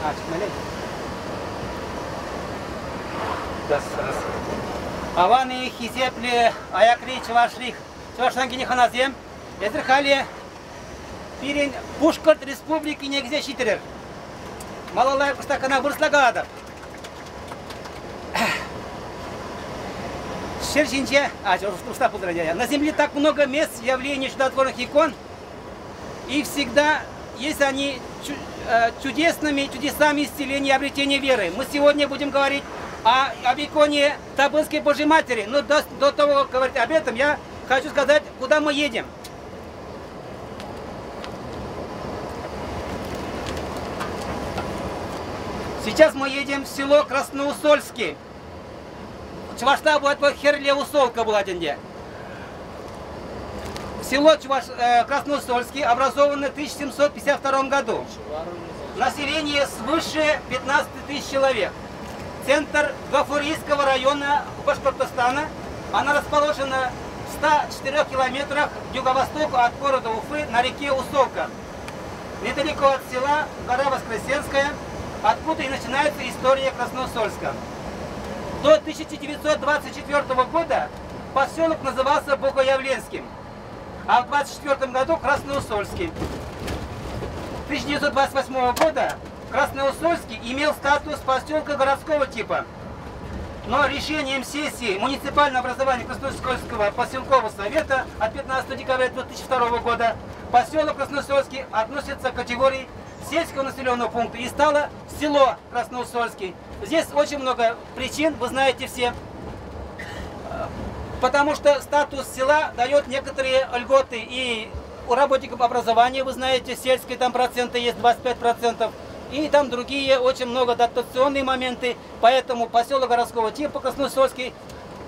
А, чуть Раз, раз. Аван-и хисеплӗ аякри чӑвашри чӑвашран килнӗ хӑнасем, эсир халӗ пирӗн Пушкӑрт Республикине килсе ҫитрӗр. Малалла кӑштах кӑна вырӑсла калатӑп. Ҫӗр ҫинче, а, уста пултӑр, на земле так много мест явления чудотворных икон, и всегда есть они чудесными чудесами исцеления и обретения веры. Мы сегодня будем говорить о, об иконе Табынской Божьей Матери. Но до, до того, как говорить об этом, я хочу сказать, куда мы едем. Сейчас мы едем в село Красноусольский. Чӑвашла будет Хӗрлӗ Усолка пулать ӗнтӗ. Село Чуваш, Красноусольский образовано в 1752 году. Население свыше 15 тысяч человек. Центр Гафурийского района Башкортостана. Она расположена в 104 километрах к юго-востоку от города Уфы на реке Усолка. Недалеко от села гора Воскресенская, откуда и начинается история Красноусольска. До 1924 года поселок назывался Богоявленским, а в 1924 году Красноусольский. 1928 года Красноусольский имел статус поселка городского типа. Но решением сессии муниципального образования Красноусольского поселкового совета от 15 декабря 2002 года поселок Красноусольский относится к категории сельского населенного пункта и стало село Красноусольский. Здесь очень много причин, вы знаете все. Потому что статус села дает некоторые льготы и у работников образования, вы знаете, сельские там проценты есть 25%, и там другие очень много дотационные моменты. Поэтому поселок городского типа Красноусольский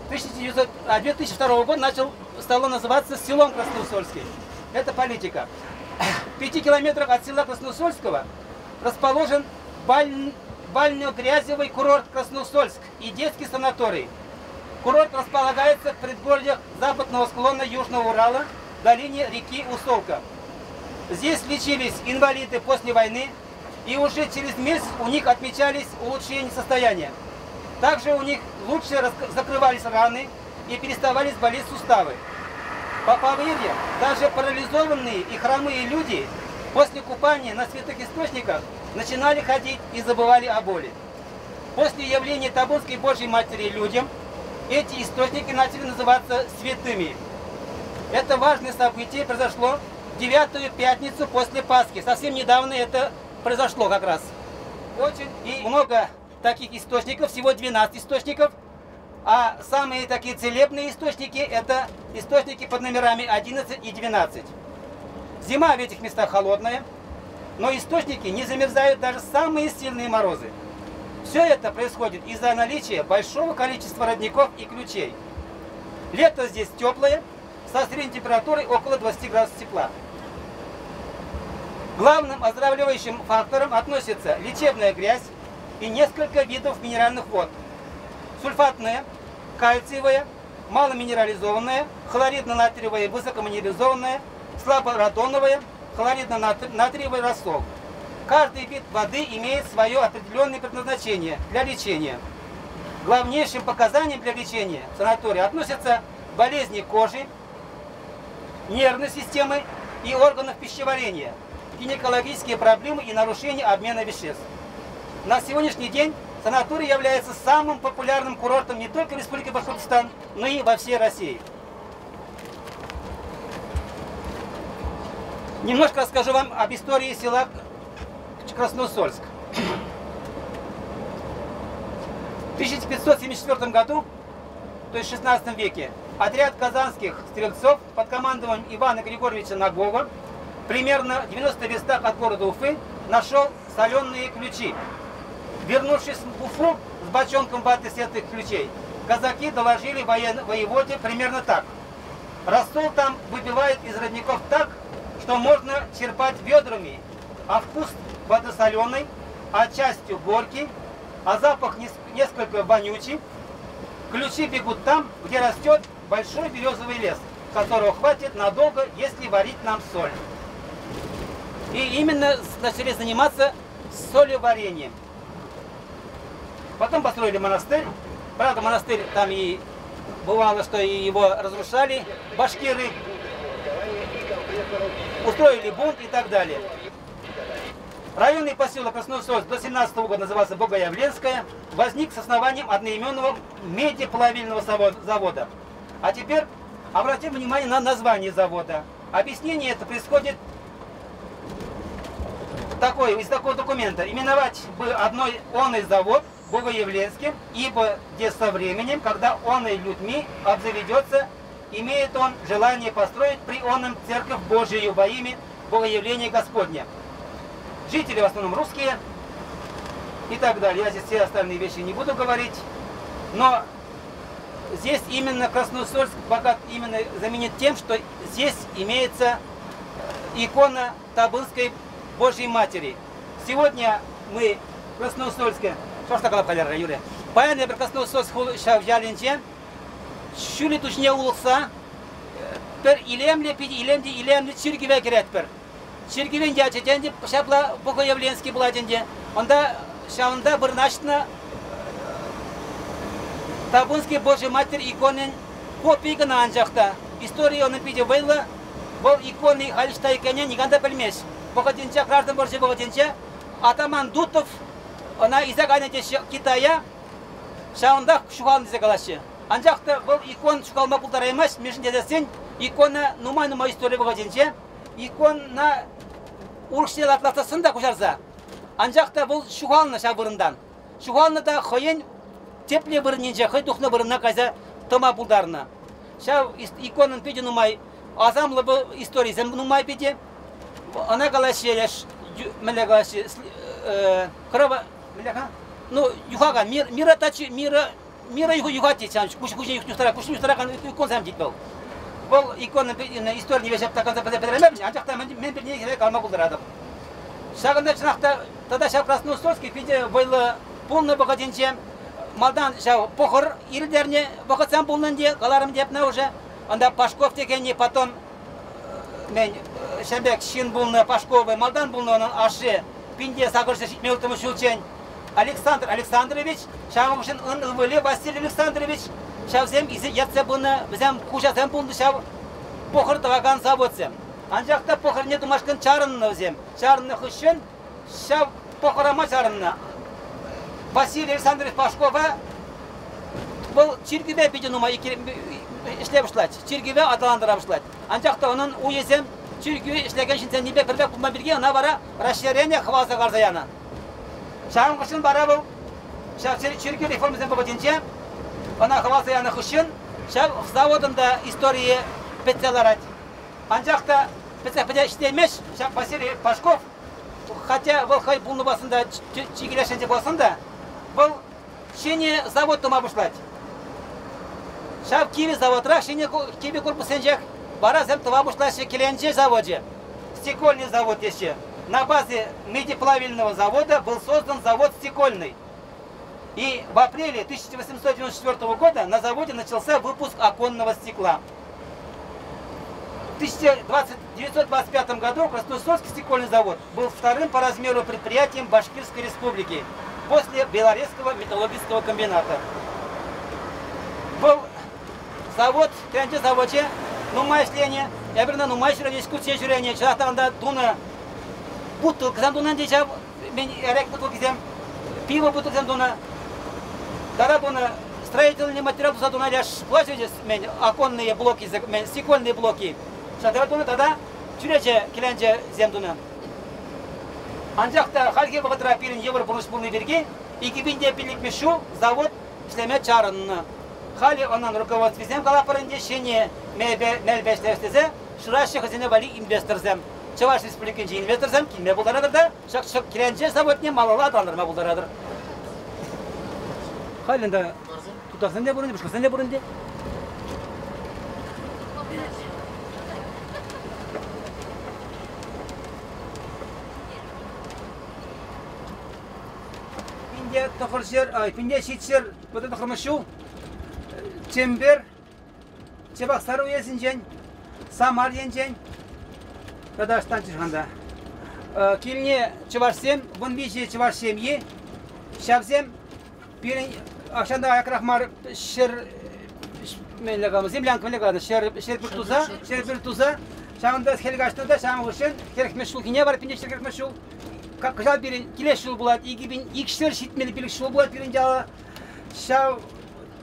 2002 года начал, стало называться селом Красноусольский. Это политика. В 5 километрах от села Красноусольского расположен бальнеогрязевый курорт Красноусольск и детский санаторий. Курорт располагается в предгорьях западного склона Южного Урала, в долине реки Усолка. Здесь лечились инвалиды после войны, и уже через месяц у них отмечались улучшения состояния. Также у них лучше закрывались раны и переставали болеть суставы. По поверьям, даже парализованные и хромые люди после купания на святых источниках начинали ходить и забывали о боли. После явления Табунской Божьей Матери людям эти источники начали называться святыми. Это важное событие произошло в девятую пятницу после Пасхи. Совсем недавно это произошло как раз. Очень и много таких источников, всего 12 источников. А самые такие целебные источники – это источники под номерами 11 и 12. Зима в этих местах холодная, но источники не замерзают даже самые сильные морозы. Все это происходит из-за наличия большого количества родников и ключей. Лето здесь теплое, со средней температурой около 20 градусов тепла. Главным оздоравливающим фактором относятся лечебная грязь и несколько видов минеральных вод. Сульфатная, кальциевая, маломинерализованная, хлоридно-натриевая, высокоминерализованная, слаборадоновая, хлоридно-натриевый рассол. Каждый вид воды имеет свое определенное предназначение для лечения. Главнейшим показанием для лечения в санатории относятся болезни кожи, нервной системы и органов пищеварения, гинекологические проблемы и нарушения обмена веществ. На сегодняшний день санаторий является самым популярным курортом не только в Республике Башкортостан, но и во всей России. Немножко расскажу вам об истории села Красноусольск. В 1574 году, то есть в 16 веке, Отряд казанских стрельцов под командованием Ивана Григорьевича Нагова примерно в 90 верстах от города Уфы нашел соленые ключи. Вернувшись в Уфу с бочонком воды с этих ключей, казаки доложили воеводе примерно так. Рассол там выбивает из родников так, что можно черпать ведрами, а вкус воды соленый, а частью горький, а запах несколько вонючий. Ключи бегут там, где растет большой березовый лес, которого хватит надолго, если варить нам соль. И именно начали заниматься солеварением. Потом построили монастырь. Правда, монастырь там и бывало, что и его разрушали башкиры, устроили бунт и так далее. Районный поселок Красноусольск до 17 года назывался Богоявленское, возник с основанием одноименного медиплавильного завода. А теперь обратим внимание на название завода. Объяснение это происходит такое, из такого документа. Именовать бы одной оный завод Богоявленским, ибо где со временем, когда он и людьми обзаведется, имеет он желание построить при оном церковь Божию во имя Богоявления Господня. Жители в основном русские и так далее. Я здесь все остальные вещи не буду говорить. Но здесь именно Красноусольск богат именно знаменит тем, что здесь имеется икона Табынской Божьей Матери. Сегодня мы в Красноусольске, что ж такое, Юрий? Паян эпир Красноусольск ҫав ялӗнче ҫӳллӗ ту ҫине улӑхса пӗр илемлӗ, питӗ илемлӗ, илемлӗ чиркӗве кӗретпӗр. Чиркӗвӗн ячӗ те ӗнтӗ ҫапла Богоявленский пулать ӗнтӗ. Унта ҫавӑнта вырнаҫнӑ Табунский Божий Матерь иконин копийӗ кӑна анчах та. Истори унӑн питӗ вӑйлӑ. Вӑл икони халь ӑҫта иккенне никам та пӗлмест. Вӑхӑтӗнче, граждан вӑрҫи вӑхӑтӗнче атаман Дутов ӑна илсе кайнӑ теҫҫӗ Китая. Ҫавӑнтах ҫухалнӑ тесе калаҫҫӗ. Анчах та вӑл икон ҫухалма пултараймасть, мӗншӗн тесен икона нумай-нумай истори вӑхӑтӗнче икона урӑх ҫӗре лартсассӑн та куҫарса. Анчах та вӑл ҫухалнӑ ҫав вырӑнтан. Ҫухалнӑ та хӑйӗн тепле вырӑнӗнче, хӑй тухнӑ вырӑна кайса тӑма пултарнӑ. Ҫав иконӑн питӗ нумай асамлӑ историсем нумай питӗ. Ӑна калаҫҫӗ, леш, мӗнле калаҫҫӗ, крова, мӗнле-ха? Ну, юхакан, мир, мира тачи, мира Мира юхать тет ҫав куҫ куҫне юхтаракан, куҫне юхтаракан иконсем тет вӑл. Вӑл икона историне веҫ таканса пӗтермепӗн, анчах та мӗн пирне хире калама пултаратӑп. Ҫакӑнта чӑнах та тата ҫав Красноусольский питӗ вӑйлӑ пулнӑ вӑхӑтӗнче малтан ҫав пӑхӑр иртернӗ вӑхӑтсем пулнӑ ӗнтӗ, каларӑм тепне уже. Ӑнта Пашков текенни потом мӗн ҫав пек ҫын пулнӑ Пашковы, малтан пулнӑ унӑн ашшӗ пинте сакӑрҫӗ ҫитме улттӑмӗш ҫулччен. Александр Александрович, ҫавӑншӑн ын ывӑлӗ Василий Александрович, ҫавсем ертсе пынӑ, вӗсем хуҫасем пулнӑ ҫав пӑхӑр тӑвакан заводсем. Анчах та пӑхӑрне тумашкӑн чарӑннӑ вӗсем. Чарӑннӑ хыҫҫӑн ҫав пӑхӑрама чарӑннӑ. Василий Александрович Пашкова вӑл чиркӳпе питӗ нумай ӗҫле пуҫлать, чиркӗве аталантара пуҫлать. Анчах та унӑн уйӗсем чиркӳ ӗҫлекен ҫынсеннипе пӗрле пулман пирки ӑна вара Раҫҫейрен хӑваласа кӑларса янӑ. Ҫавӑн хыҫҫӑн вара вӑл ҫав чиркӳ реформисен вӑхӑтӗнче ӑна хӑваласа янӑ хыҫҫӑн ҫав заводӑн та историйӗ пӗтсе ларать. Анчах та пӗтсе пӗте ҫитеймест ҫак Василий Пашков, хотя вӑл хӑй пулнӑ пулсан та, чикӗлешенче пулсан та, вӑл ҫӗнӗ завод тума пуҫлать. Ҫав кивӗ заводра ҫӗнӗ кивӗ корпуссенчех варасем тӑва пуҫлаҫҫӗ кӗленче завочӗ, стекольный завод теҫҫӗ. На базе медиплавильного завода был создан завод стекольный. И в апреле 1894 года на заводе начался выпуск оконного стекла. В 1925 году Красноусольский стекольный завод был вторым по размеру предприятием Башкирской республики после Белорецкого металлургического комбината. Был завод, кӗленче завочӗ нумай ӗҫленӗ, эпир ӑна нумай ҫӳренӗ, экскурсие ҫӳренӗ, чӑнах та унта тунӑ бутылкӑсем тунӑ ӗнтӗ ҫав эрех бутылкисем, пиво бутылкисем тунӑ, тата тунӑ строительный материал туса тунӑ леш площади оконные блоки, стекольные блоки. Ҫатра тунӑ тата чӳрече кӗленчесем тунӑ. Анчах та хальхи вӑхӑтра пирӗн йывӑр пурнӑҫ пулни пирки 2005 ҫул завод ӗҫлеме чарӑннӑ. Халӗ ӑнӑн руководствисем калатпӑр ӗнтӗ ҫӗнӗ мелпе ӗҫлес тесе шыраҫҫӗ хӑйсене валли инвесторсем. Чӑваш Республикинчи инвесторсем килме пултаратӑр та ҫак кӗленче заводне малалла аталантарма пултаратӑр. Халь ӗнтӗ тутарсем те пур ӗнтӗ, пушкӑртсем те пур ӗнтӗ. Пинте тӑхӑрҫӗр, ай, пинте ҫичҫӗр вӑтӑр ҫул Чӗмпӗр Чебоксар уесӗнчен, Самар енчен тата ӑҫтан чышханта. Килне чӑвашсем, 13 чӑваш ҫемйи, ҫавсем пирӗн ахҫан та аякрах мар ҫӗр мӗнле каланӑ, землянка мӗнле каланӑ, ҫӗр пӳрт туса, ҫӗр пӳрт туса, ҫавӑнта хӗл каҫнӑ та ҫавӑн хыҫҫӑн хӗрӗхмӗш ҫулхине вара пинте хӗрӗхмӗш ҫул кӑҫал пирӗн килес ҫул пулать, 2275 ҫул пулать пирӗн яла. Ҫав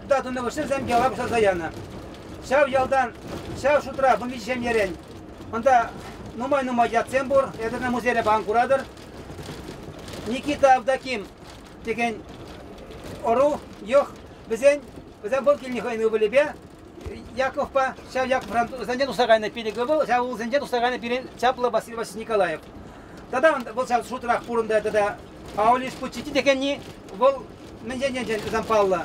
та тунӑ хыҫҫӑн яла пуҫласа янӑ. Ҫав ялтан, ҫав шутра 13 ҫемьерен унта нумай-нумай ятсем пур. Эпир музейре пан куратӑр. Никита Авдаким текен ӑру, йӑх, вӗсен, вӗсем вӑл килнӗ хӑйӗн ывӑлӗпе Яковпа, ҫав Яковран вӗсенчен тухса кайнӑ пилӗк ывӑл, ҫав ывӑлсенчен тухса кайнӑ пирӗн чаплӑ Василий Васильевич Николаев. Тата вӑл ҫав шутрах пурӑнтӑ тата Паулис Пуччити текенни вӑл мӗншӗн енчен вӗсем паллӑ.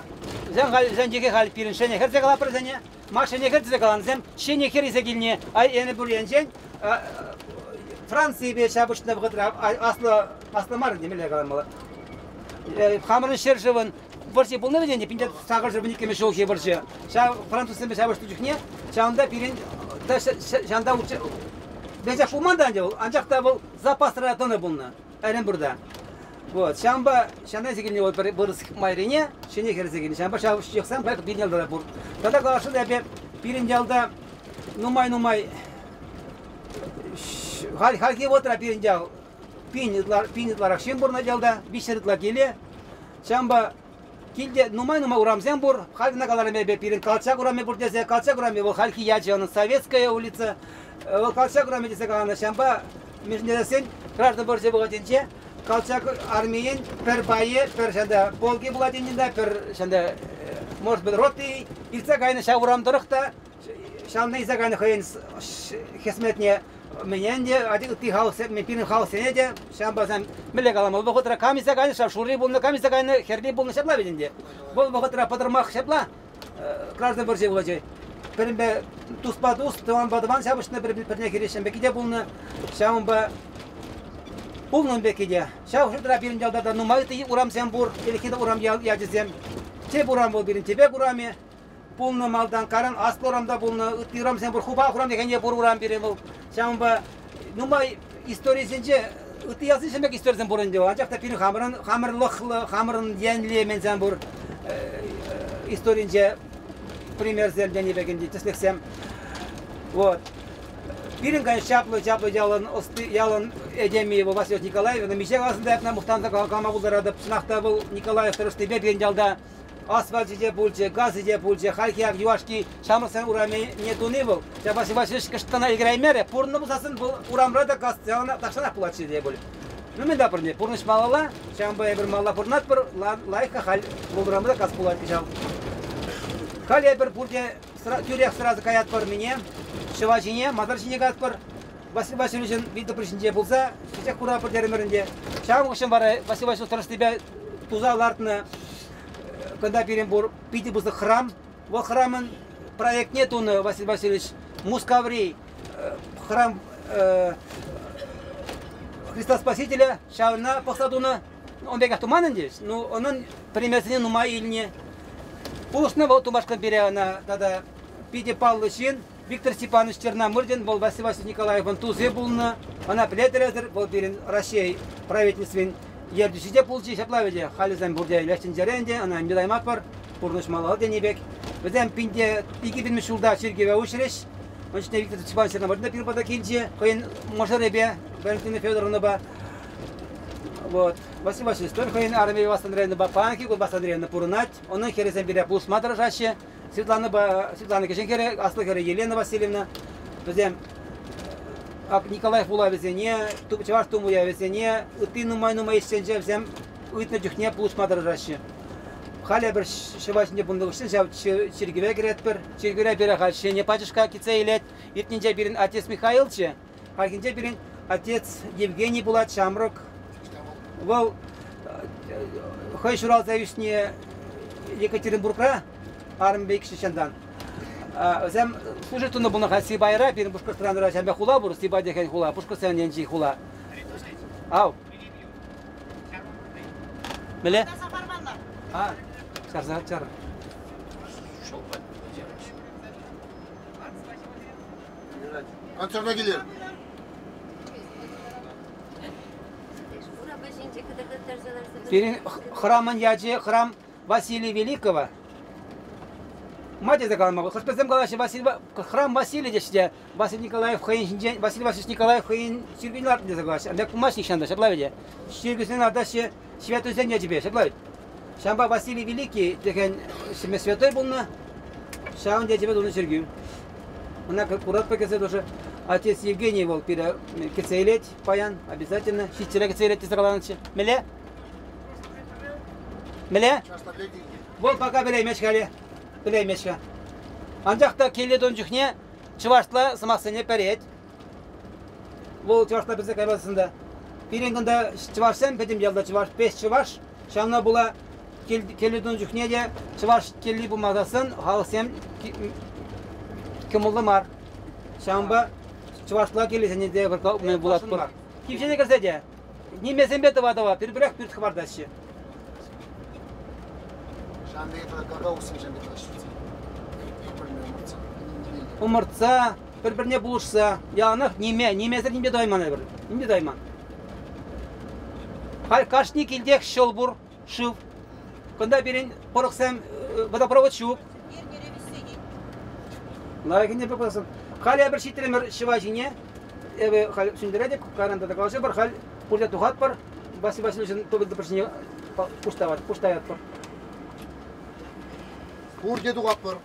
Вӗсем халь вӗсен йӑхӗ халь пирӗн ҫӗнӗ хӗр тесе калатпӑр вӗсене. Ма ҫӗнӗ хӗр тесе каланисем ҫӗнӗ хӗр илсе килни ай энӗ пур енчен Франципе ҫапӑҫнӑ вӑхӑтра аслӑ аслӑ мар темелле каламалла. Хамӑрӑн ҫӗршывӑн вӑрҫи пулнӑ вӗсен пинте сакӑр ҫӗр иккӗмӗш ҫулхи вӑрҫӑ. Ҫав французсемпе ҫапӑҫнӑ чухне ҫавӑнта пирӗн ҫавӑнта веҫех пулман та ӗнтӗ вӑл, анчах та вӑл запасра тӑнӑ пулнӑ Оренбургта. Вот, ҫавӑнпа ҫавна илсе килнӗ вӑл пӗр вырӑс майрине ҫӗнӗ хӗрсе килнӗ. Ҫавӑнпа ҫав ҫыхсан пӗр пирӗн ялта та пур. Тата каласшӑн эпӗ пирӗн ялта нумай-нумай халь хальхи вӑхӑтра пирӗн ял пин ытла пин ытларах ҫын пурӑнать ялта, 300 ытла киле. Ҫавӑнпа килте нумай-нумай урамсем пур. Халь кӑна каларӑм эпӗ, пирӗн Колчак урамӗ пур тесе. Колчак урамӗ вӑл хальхи ячӗ унӑн Советская улица. Вӑл Колчак урамӗ тесе каланӑ. Ҫавӑнпа мӗншӗн тесен граждан вӑрҫи вӑхӑтӗнче Колчак армийӗн пӗр пайӗ, пӗр ҫанта полки пулать ӗнтӗ та, пӗр ҫанта, может быть, роты иртсе кайнӑ ҫав урам тӑрӑх та ҫавна илсе кайнӑ хӑйӗн хӗсметне мӗне ӗнтӗ, ытти халӑхсем, пирӗн халӑхсене те ҫавӑнпа мӗнле каламалла, вӑхӑтра кам илсе кайнӑ, ҫав шурри пулнӑ, кам илсе кайнӑ, хӗрли пулнӑ, ҫапла ведь ӗнтӗ. Вӑл вӑхӑтра пӑтӑрмах ҫапла граждан вӑрҫи вӑхӑчӗ. Пӗринпе туспа тус, тӑванпа тӑван ҫапӑҫнӑ, пӗр-пӗрне хирӗҫ пекки те пулнӑ. Ҫавӑнпа пулнӑ ун пекки те. Ҫав шутра пирӗн ялта та нумай ытти урамсем пур, ӗлӗкхи урам ячӗсем. Тӗп урам вӑл пирӗн Тӗпек урамӗ. Пулнӑ малтан, каран аслӑ урамта пулнӑ, ытти урамсем пур, Хупах урам текенне пур урам пирӗн вӑл. Ҫавӑнпа нумай историсенче ытти ялсенче пек историсем пур ӗнтӗ, анчах та пирӗн хамӑрӑн хамӑрлӑхлӑ, хамӑрӑн енлӗ менсем пур историнче примерсем тени пек ӗнтӗ, тӗслӗхсем. Вот. Пирӗн, конечно, чаплӑ, чаплӑ ялӑн ӑсти, ялӑн этеми вӑл Василий Николаев, миҫе каласан та мухтанса калама пултаратӑп. Чӑнах та вӑл Николаев тӑрӑшнипе пирӗн ялта асфальчӗ те пулчӗ, газӗ те пулчӗ. Хальхи ак юлашки ҫамрӑксен урамне туни вӑл. Ҫапах Василий кӑштана ӗлкӗреймерӗ. Пурӑннӑ пулсассӑн вӑл урамра та газ тахҫанах пулатчӗ те пуль. Ну мӗн тапӑрне, пурнӑҫ малалла, ҫавӑнпа эпир малалла пурӑнатпӑр, лайӑх-ха халь вӑл урамра та газ пулать кӑҫал. Халь эпир пурте тӳрех сразу каятпӑр мине, ҫӑва ҫине, масар ҫине каятпӑр. Василий Васильевичӑн вилтӑпри ҫинче пулса чечек куратпӑр терӗмӗр ӗнтӗ. Ҫавӑн хыҫҫӑн вара Василий Васильевич тӑрӑшнипе туса лартнӑ кунта пирӗн пур питӗ пысӑк храм. Вӑл храмӑн проектне тунӑ Василий Васильевич Мускаври храм Христа Спасителя ҫавна пӑхса тунӑ. Он пекех туман ӗнтӗ, ну унӑн примерсене нумай илнӗ. Пулӑшнӑ вӑл тумашкӑн пире ӑна тата питӗ паллӑ ҫын. Виктор Степанович Черномырдин вӑл Василий Васильевич Николаевӑн тусӗ пулнӑ. Ӑна пӗлетӗр вӑл пирӗн Раҫҫей правительствин ертӳҫи те пулчӗ ҫапла вӗт. Халӗсем пурте леш тӗнчере ӗнтӗ, ӑна милайматпӑр, пурнӑҫ малалла тенӗ пек. Вӗсем пинте 2000 ҫулта чиркӗве уҫрӗҫ. Ун чухне Виктор Степанович Черномырдин та пирӗн пата килчӗ хӑйӗн мӑшӑрӗпе Валентина Федоровнӑпа. Вот. Василий Васильевич тоже хӑйӗн арӑмӗпе Василий Андреевнӑпа паянхи кун Василий Андреевна пурӑнать. Унӑн хӗрӗсем пире пулӑшма тӑрӑшаҫҫӗ. Светланӑпа Светлана кӗҫӗн хӗрӗ, аслӑ хӗрӗ Елена Васильевна. Вӗсем Николаев вулавӗсене, чӑваш тум уявӗсене, ытти нумай-нумай ӗҫсенче вӗсем ыйтнӑ чухне пулӑшма тӑрӑшаҫҫӗ. Халӗ пӗр ҫӑва ҫинче пулнӑ хыҫҫӑн ҫав чиркӗве кӗретпӗр. Чиркӳре пире халь ҫӗнӗ пачӑшка кӗтсе илет. Иртнинче пирӗн отец Михаилччӗ. Хальхинче пирӗн отец Евгений пулать, ҫамрӑк. Вӑл хӑй ҫуралса ӳснӗ Екатеринбургра, арӑмӗпе иккӗшӗ чӑнтан. Вӗсем служить тунӑ пулнӑ-ха Сибайра, пирӗн Пушкӑртстанра ҫавӑн пек хула пур, Сибай текен хула, Пушкӑртстан енчи хула. Ав. Мӗнле? А, чарса, чар. Концерта килер. Пирӗн храмӑн ячӗ храм Василия Великого. Ма тесе калама, хӑш-пӗрсем калаҫҫӗ Василий, храм Василий теҫҫӗ те, Василий Николаев хӑйӗн ҫинчен, Василий Васильевич Николаев хӑйӗн чиркӳне лартнӑ тесе калаҫҫӗ. Анчах пулмасть нихҫан та, ҫапла ведь? Чиркӳсене лартаҫҫӗ святойсен ячӗпе, ҫапла ведь? Ҫавӑнпа Василий Великий текен святой пулнӑ, ҫавӑн ячӗпе тунӑ чиркӳ. Ӑна куратпӑр кӗрсе тоже. Отец Евгений вӑл пире кӗтсе илет паян, обязательно. Ҫиччӗре кӗтсе илет тесе каланӑччӗ. Мӗнле? Мӗнле? Вӑл пока пӗлеймест халӗ. Пӗлеймест-ха. Анчах та киле тун чухне чӑвашла сӑмахсене пӗрет. Вӑл чӑвашла пӗлсе каймасан та. Пирӗн кунта чӑвашсем пӗтӗм ялта чӑваш, пес чӑваш. Ҫавна пула киле тун чухне те чӑваш килли пулмасассӑн халӑхсем кӑмӑллӑ мар. Ҫавӑнпа чӑвашла килӗсене те вулатпӑр. Кивҫене кӗрсе те нимесемпе тӑва-тӑва пӗр-пӗрех пӳрт хӑпартаҫҫӗ. Ӑмӑртса, пӗр-пӗрне пулӑшса, яланах ниме, нимесӗр нимпе тӑвайман эпир, нимпе тӑвайман. Халь кашни килтех ҫӑл пур, шыв. Кунта пирӗн пӑрӑхсем, водопровод ҫук. Лайӑх ӗнтӗ пулсан. Халь эпир ҫитрӗмӗр ҫӑва ҫине. Эпӗ халь сӳнтеретӗп, кайран тата калаҫӑпӑр. Халь пурте тухатпӑр. Василий Васильевичӑн тупӑр ҫине пуҫтаятпӑр. Пурте тухатпӑр.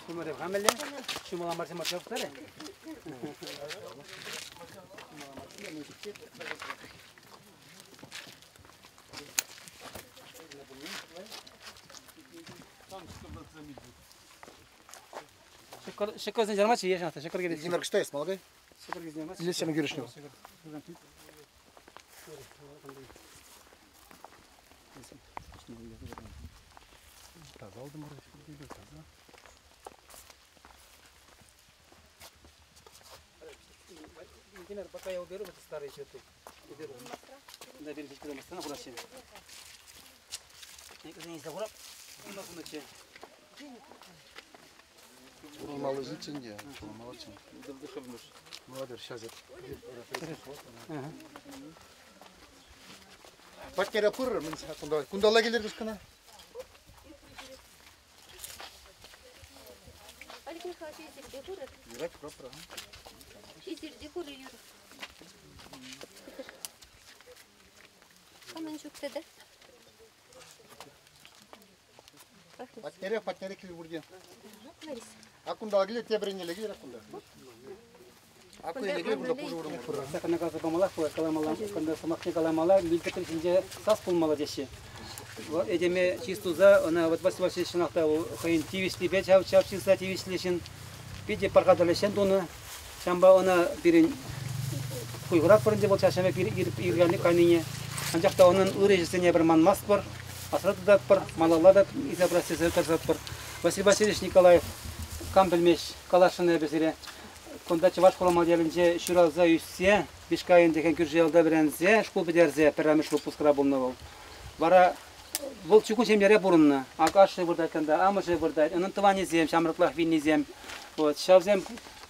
Ҫумӑрӗ хамӗлле, ҫумӑла марсем чавтарӗ. Шыккӑрсен жармачы ешанса, шыккӑр келет. Димер кыштайс, малгай. Илесем кӳрӗшнӗ. Тазалдым таза. Например, пока я уберу эти старые цветы, уберу. Да, бери, бери, бери, Мало житинде, молодцы. Молодец, сейчас Патнера пыр, кунда кундала келер кына. Олег Михайлович, изерде курыр. Юрать, пропра. Изерде курыр, Юра. Камын жүкті да? Патнере, патнере кил бурде. А кунда келе тебренеле келер кунда. Аку енеге кунда пушӑ вырӑн пур. Сакана каласа памаллах пулать, каламалла, кунта сӑмахне каламалла, милтӗкӗн ҫинче сас пулмалла теҫҫӗ. Этеме чыс туса, ӑна вот Василий Васильевич чӑнах та хӑйӗн тивӗҫлипе чав чав чыса тивӗҫлӗ ҫын, питӗ пархатарлӑ ӗҫсем тунӑ. Ҫавӑнпа ӑна пирӗн хуйхӑратпӑр ӗнтӗ вӑл чаҫҫа пир кайнине. Анчах та унӑн ырӑ ӗҫӗсене пӗр манмастпӑр, асра тытатпӑр, малалла та илсе пырас тесе тӑрӑшатпӑр. Василий Васильевич Николаев кам пӗлмест, каласшӑн эпӗ сире. Кунта Чӑваш Хурамал ялӗнче ҫуралса ӳссе, Вишкайӑн текен кӳршӗ ялта вӗренсе, шкул пӗтерсе пӗрремӗш выпускра пулнӑ вӑл. Вара вӑл чукун ҫемьере пурӑннӑ. Ак ашшӗ выртать кунта, амӑшӗ выртать, унӑн тӑванӗсем, ҫамрӑклах вилнисем. Вот, ҫавсем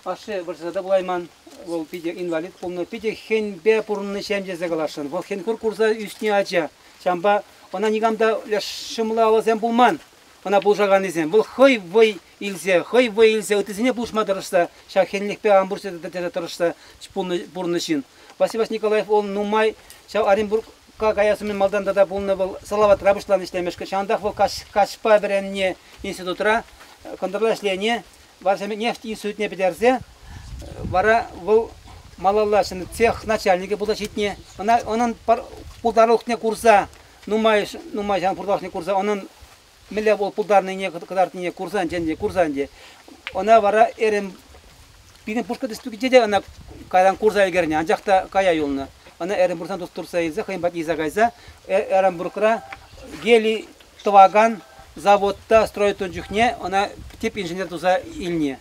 ашшӗ вӑрҫӑра та пулайман, вӑл питӗ инвалид пулнӑ, питӗ хӗнпе пурӑннӑ ҫем тесе каласшӑн. Вӑл хӗн-хур курса ӳснӗ ача. Ҫавӑнпа ӑна никам та ҫӑмӑл алӑсем пулман, ӑна пулӑшаканнисем. Вӑл хӑй вӑй илсе, хӑй вӑй илсе ыттисене пулӑшма тӑрӑшса, ҫак хӗнлӗхпе ан пур тесе тӑрӑшса пурӑннӑ ҫын. Василий Васильевич Николаев он нумай ҫав Оренбург каяс умӗн малтан тата пулнӑ вӑл Салаватра пуҫланӑ ӗҫлемешкӗн. Ҫавӑнтах вӑл каҫпа вӗреннӗ институтра, кӑнтӑрла ӗҫленӗ. Вара нефть институтне пӗтерсе вара вӑл малалла ҫӗнӗ цех начальникӗ пулса ҫитнӗ. Ӑна унӑн пултарулӑхне курса, нумай нумай ҫав пултарулӑхне курса унӑн мӗнле вӑл пултарнине кӑтартнине курсан ӗнтӗ, курсан ӗнтӗ. Ӑна вара эрем пирӗн Пушкӑрт Республикинче те ӑна кайран курса ӗлкӗрнӗ, анчах та кая юлнӑ. Ӑна Эренбургран туртса илсе хӑйӗн патне илсе кайса Эренбургра гелий тӑвакан заводта строить тунӑ чухне ӑна тӗп инженер туса илнӗ.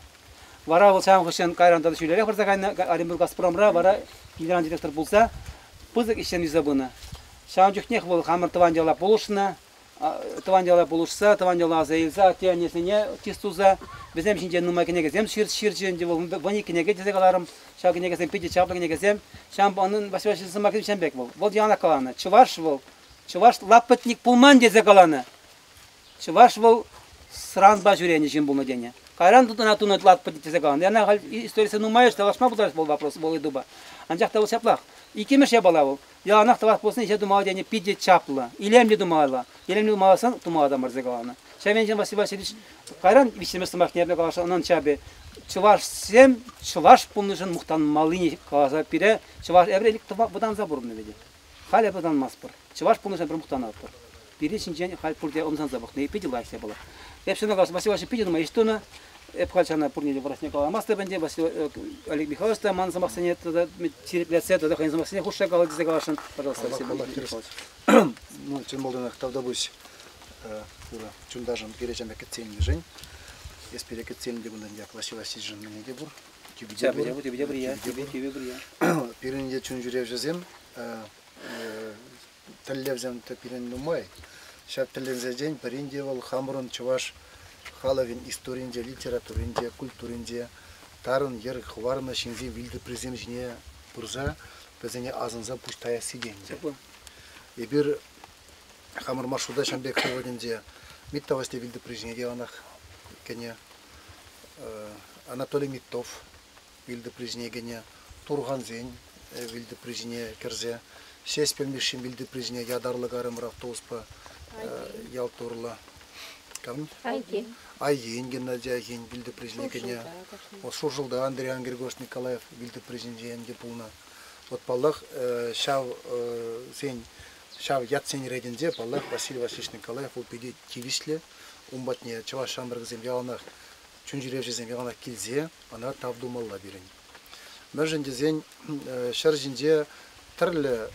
Вара вӑл ҫавӑн хыҫҫӑн кайран тата ҫӳлерех пырса кайнӑ, Оренбург Газпромра вара генеральный директор пулса пысӑк ӗҫсем туса пынӑ. Ҫавӑн чухнех вӑл хамӑр тӑван яла пулӑшнӑ, тӑван яла пулӑшса, тӑван яла аса илсе, атте-аннесене чыс туса, вӗсем ҫинчен нумай кӗнекесем ҫырчӗ ӗнтӗ вӑл, вуникӗ кӗнеке тесе каларӑм. Ҫав кӗнекесем питӗ чаплӑ кӗнекесем. Ҫавӑнпа унӑн Василий Васильевич сӑмахӗ ҫавӑн пек вӑл. Вӑл яланах каланӑ, чӑваш вӑл, чӑваш лапотник пулман тесе каланӑ. Чӑваш вӑл сӑранпа ҫӳренӗ ҫын пулнӑ тенӗ. Кайран ӑна тунӑ лапотник тесе каланӑ. Яна халь историсем нумайӑш тавлашма пултарать вӑл вопрос, вӑл ыйтупа. Анчах та вӑл ҫаплах. Иккӗмӗш япала вӑл. Яланах тӑвас пулсан ӗҫе тумалла тени питӗ чаплӑ, илемлӗ тумалла. Илемлӗ тумалласан тумалла та мар тесе каланӑ. Ҫав енчен Василий Васильевич кайран виҫҫӗмӗш сӑмахне эпӗ каласшӑн, унӑн чапӗ чӑвашсем чӑваш пулнӑшӑн мухтанмаллине каласа пире чӑваш эпир ӗлӗк вӑтанса пурӑннӑ вӗт. Халӗ вӑтанмастпӑр. Чӑваш пулнӑшӑн пӗр мухтанатпӑр. Пире ҫинчен халь пурте ӑмсанса пӑхни питӗ лайӑх япала. Эп ҫавна калас, Василий Васильевич питӗ нумай ӗҫ тунӑ. Эп халь ҫавна пурне те вырӑсне каламастӑп ӗнтӗ. Василий Олег Михайлович та ман сӑмахсене тата ҫирӗплетсе тата хӑйӗн сӑмахсене хушса калать тесе каласшӑн. Пожалуйста, Василий Михайлович. Ну, чӑн малтанах тавтапуҫ ырӑ чунташӑм пире ҫамрӑк кӗтсе илнӗшӗн. Эс пире кӗтсе илнӗ те кунтан як Василий Васильевичӑн мӗне те пур. Тӳпе те пур. Тӳпе те пур, я. Тӳпе пур, я. Пирӗн те чун ҫӳревҫӗсем тӗллевсем те пирӗн нумай. Ҫав тӗллевсенчен пӗрин те вӑл хамӑрӑн чӑваш халӑхӗн историйӗнче, литературинче, культуринче тарӑн йӗр хӑварнӑ ҫынсен вилтӑприсем ҫине пырса вӗсене асӑнса пуҫ таясси те ӗнтӗ. Эпир хамӑр маршрута ҫавӑн пек вӑхӑтӗнче Митта Ваҫлей вилтӑпри ҫине те яланах кӗнӗ. Анатолий Миттов вилтӑпри ҫине кӗнӗ, Турхансен вилтӑпри ҫине кӗрсе, Ҫеҫпӗл Мишшин вилтӑпри ҫине ятарлӑ карӑмӑр автобуспа ялт урлӑ. Кам? Айхин. Айхин Геннадий Айхин вилтӑпри ҫине кӗнӗ. Вот Шуршӑлта Андриан Григорьевич Николаев вилтӑпри ҫинче ӗнтӗ пулнӑ. Вот, паллах, ҫав сен ҫав ятсен ретӗнче, паллах, Василий Васильевич Николаев вӑл питӗ тивӗҫлӗ. Ун патне чӑваш ҫамрӑкӗсем яланах чун-чӗревҫӗсем яланах килсе ӑна тав тумалла пирӗн. Мӗншӗн тесен ҫӗр ҫинче тӗрлӗ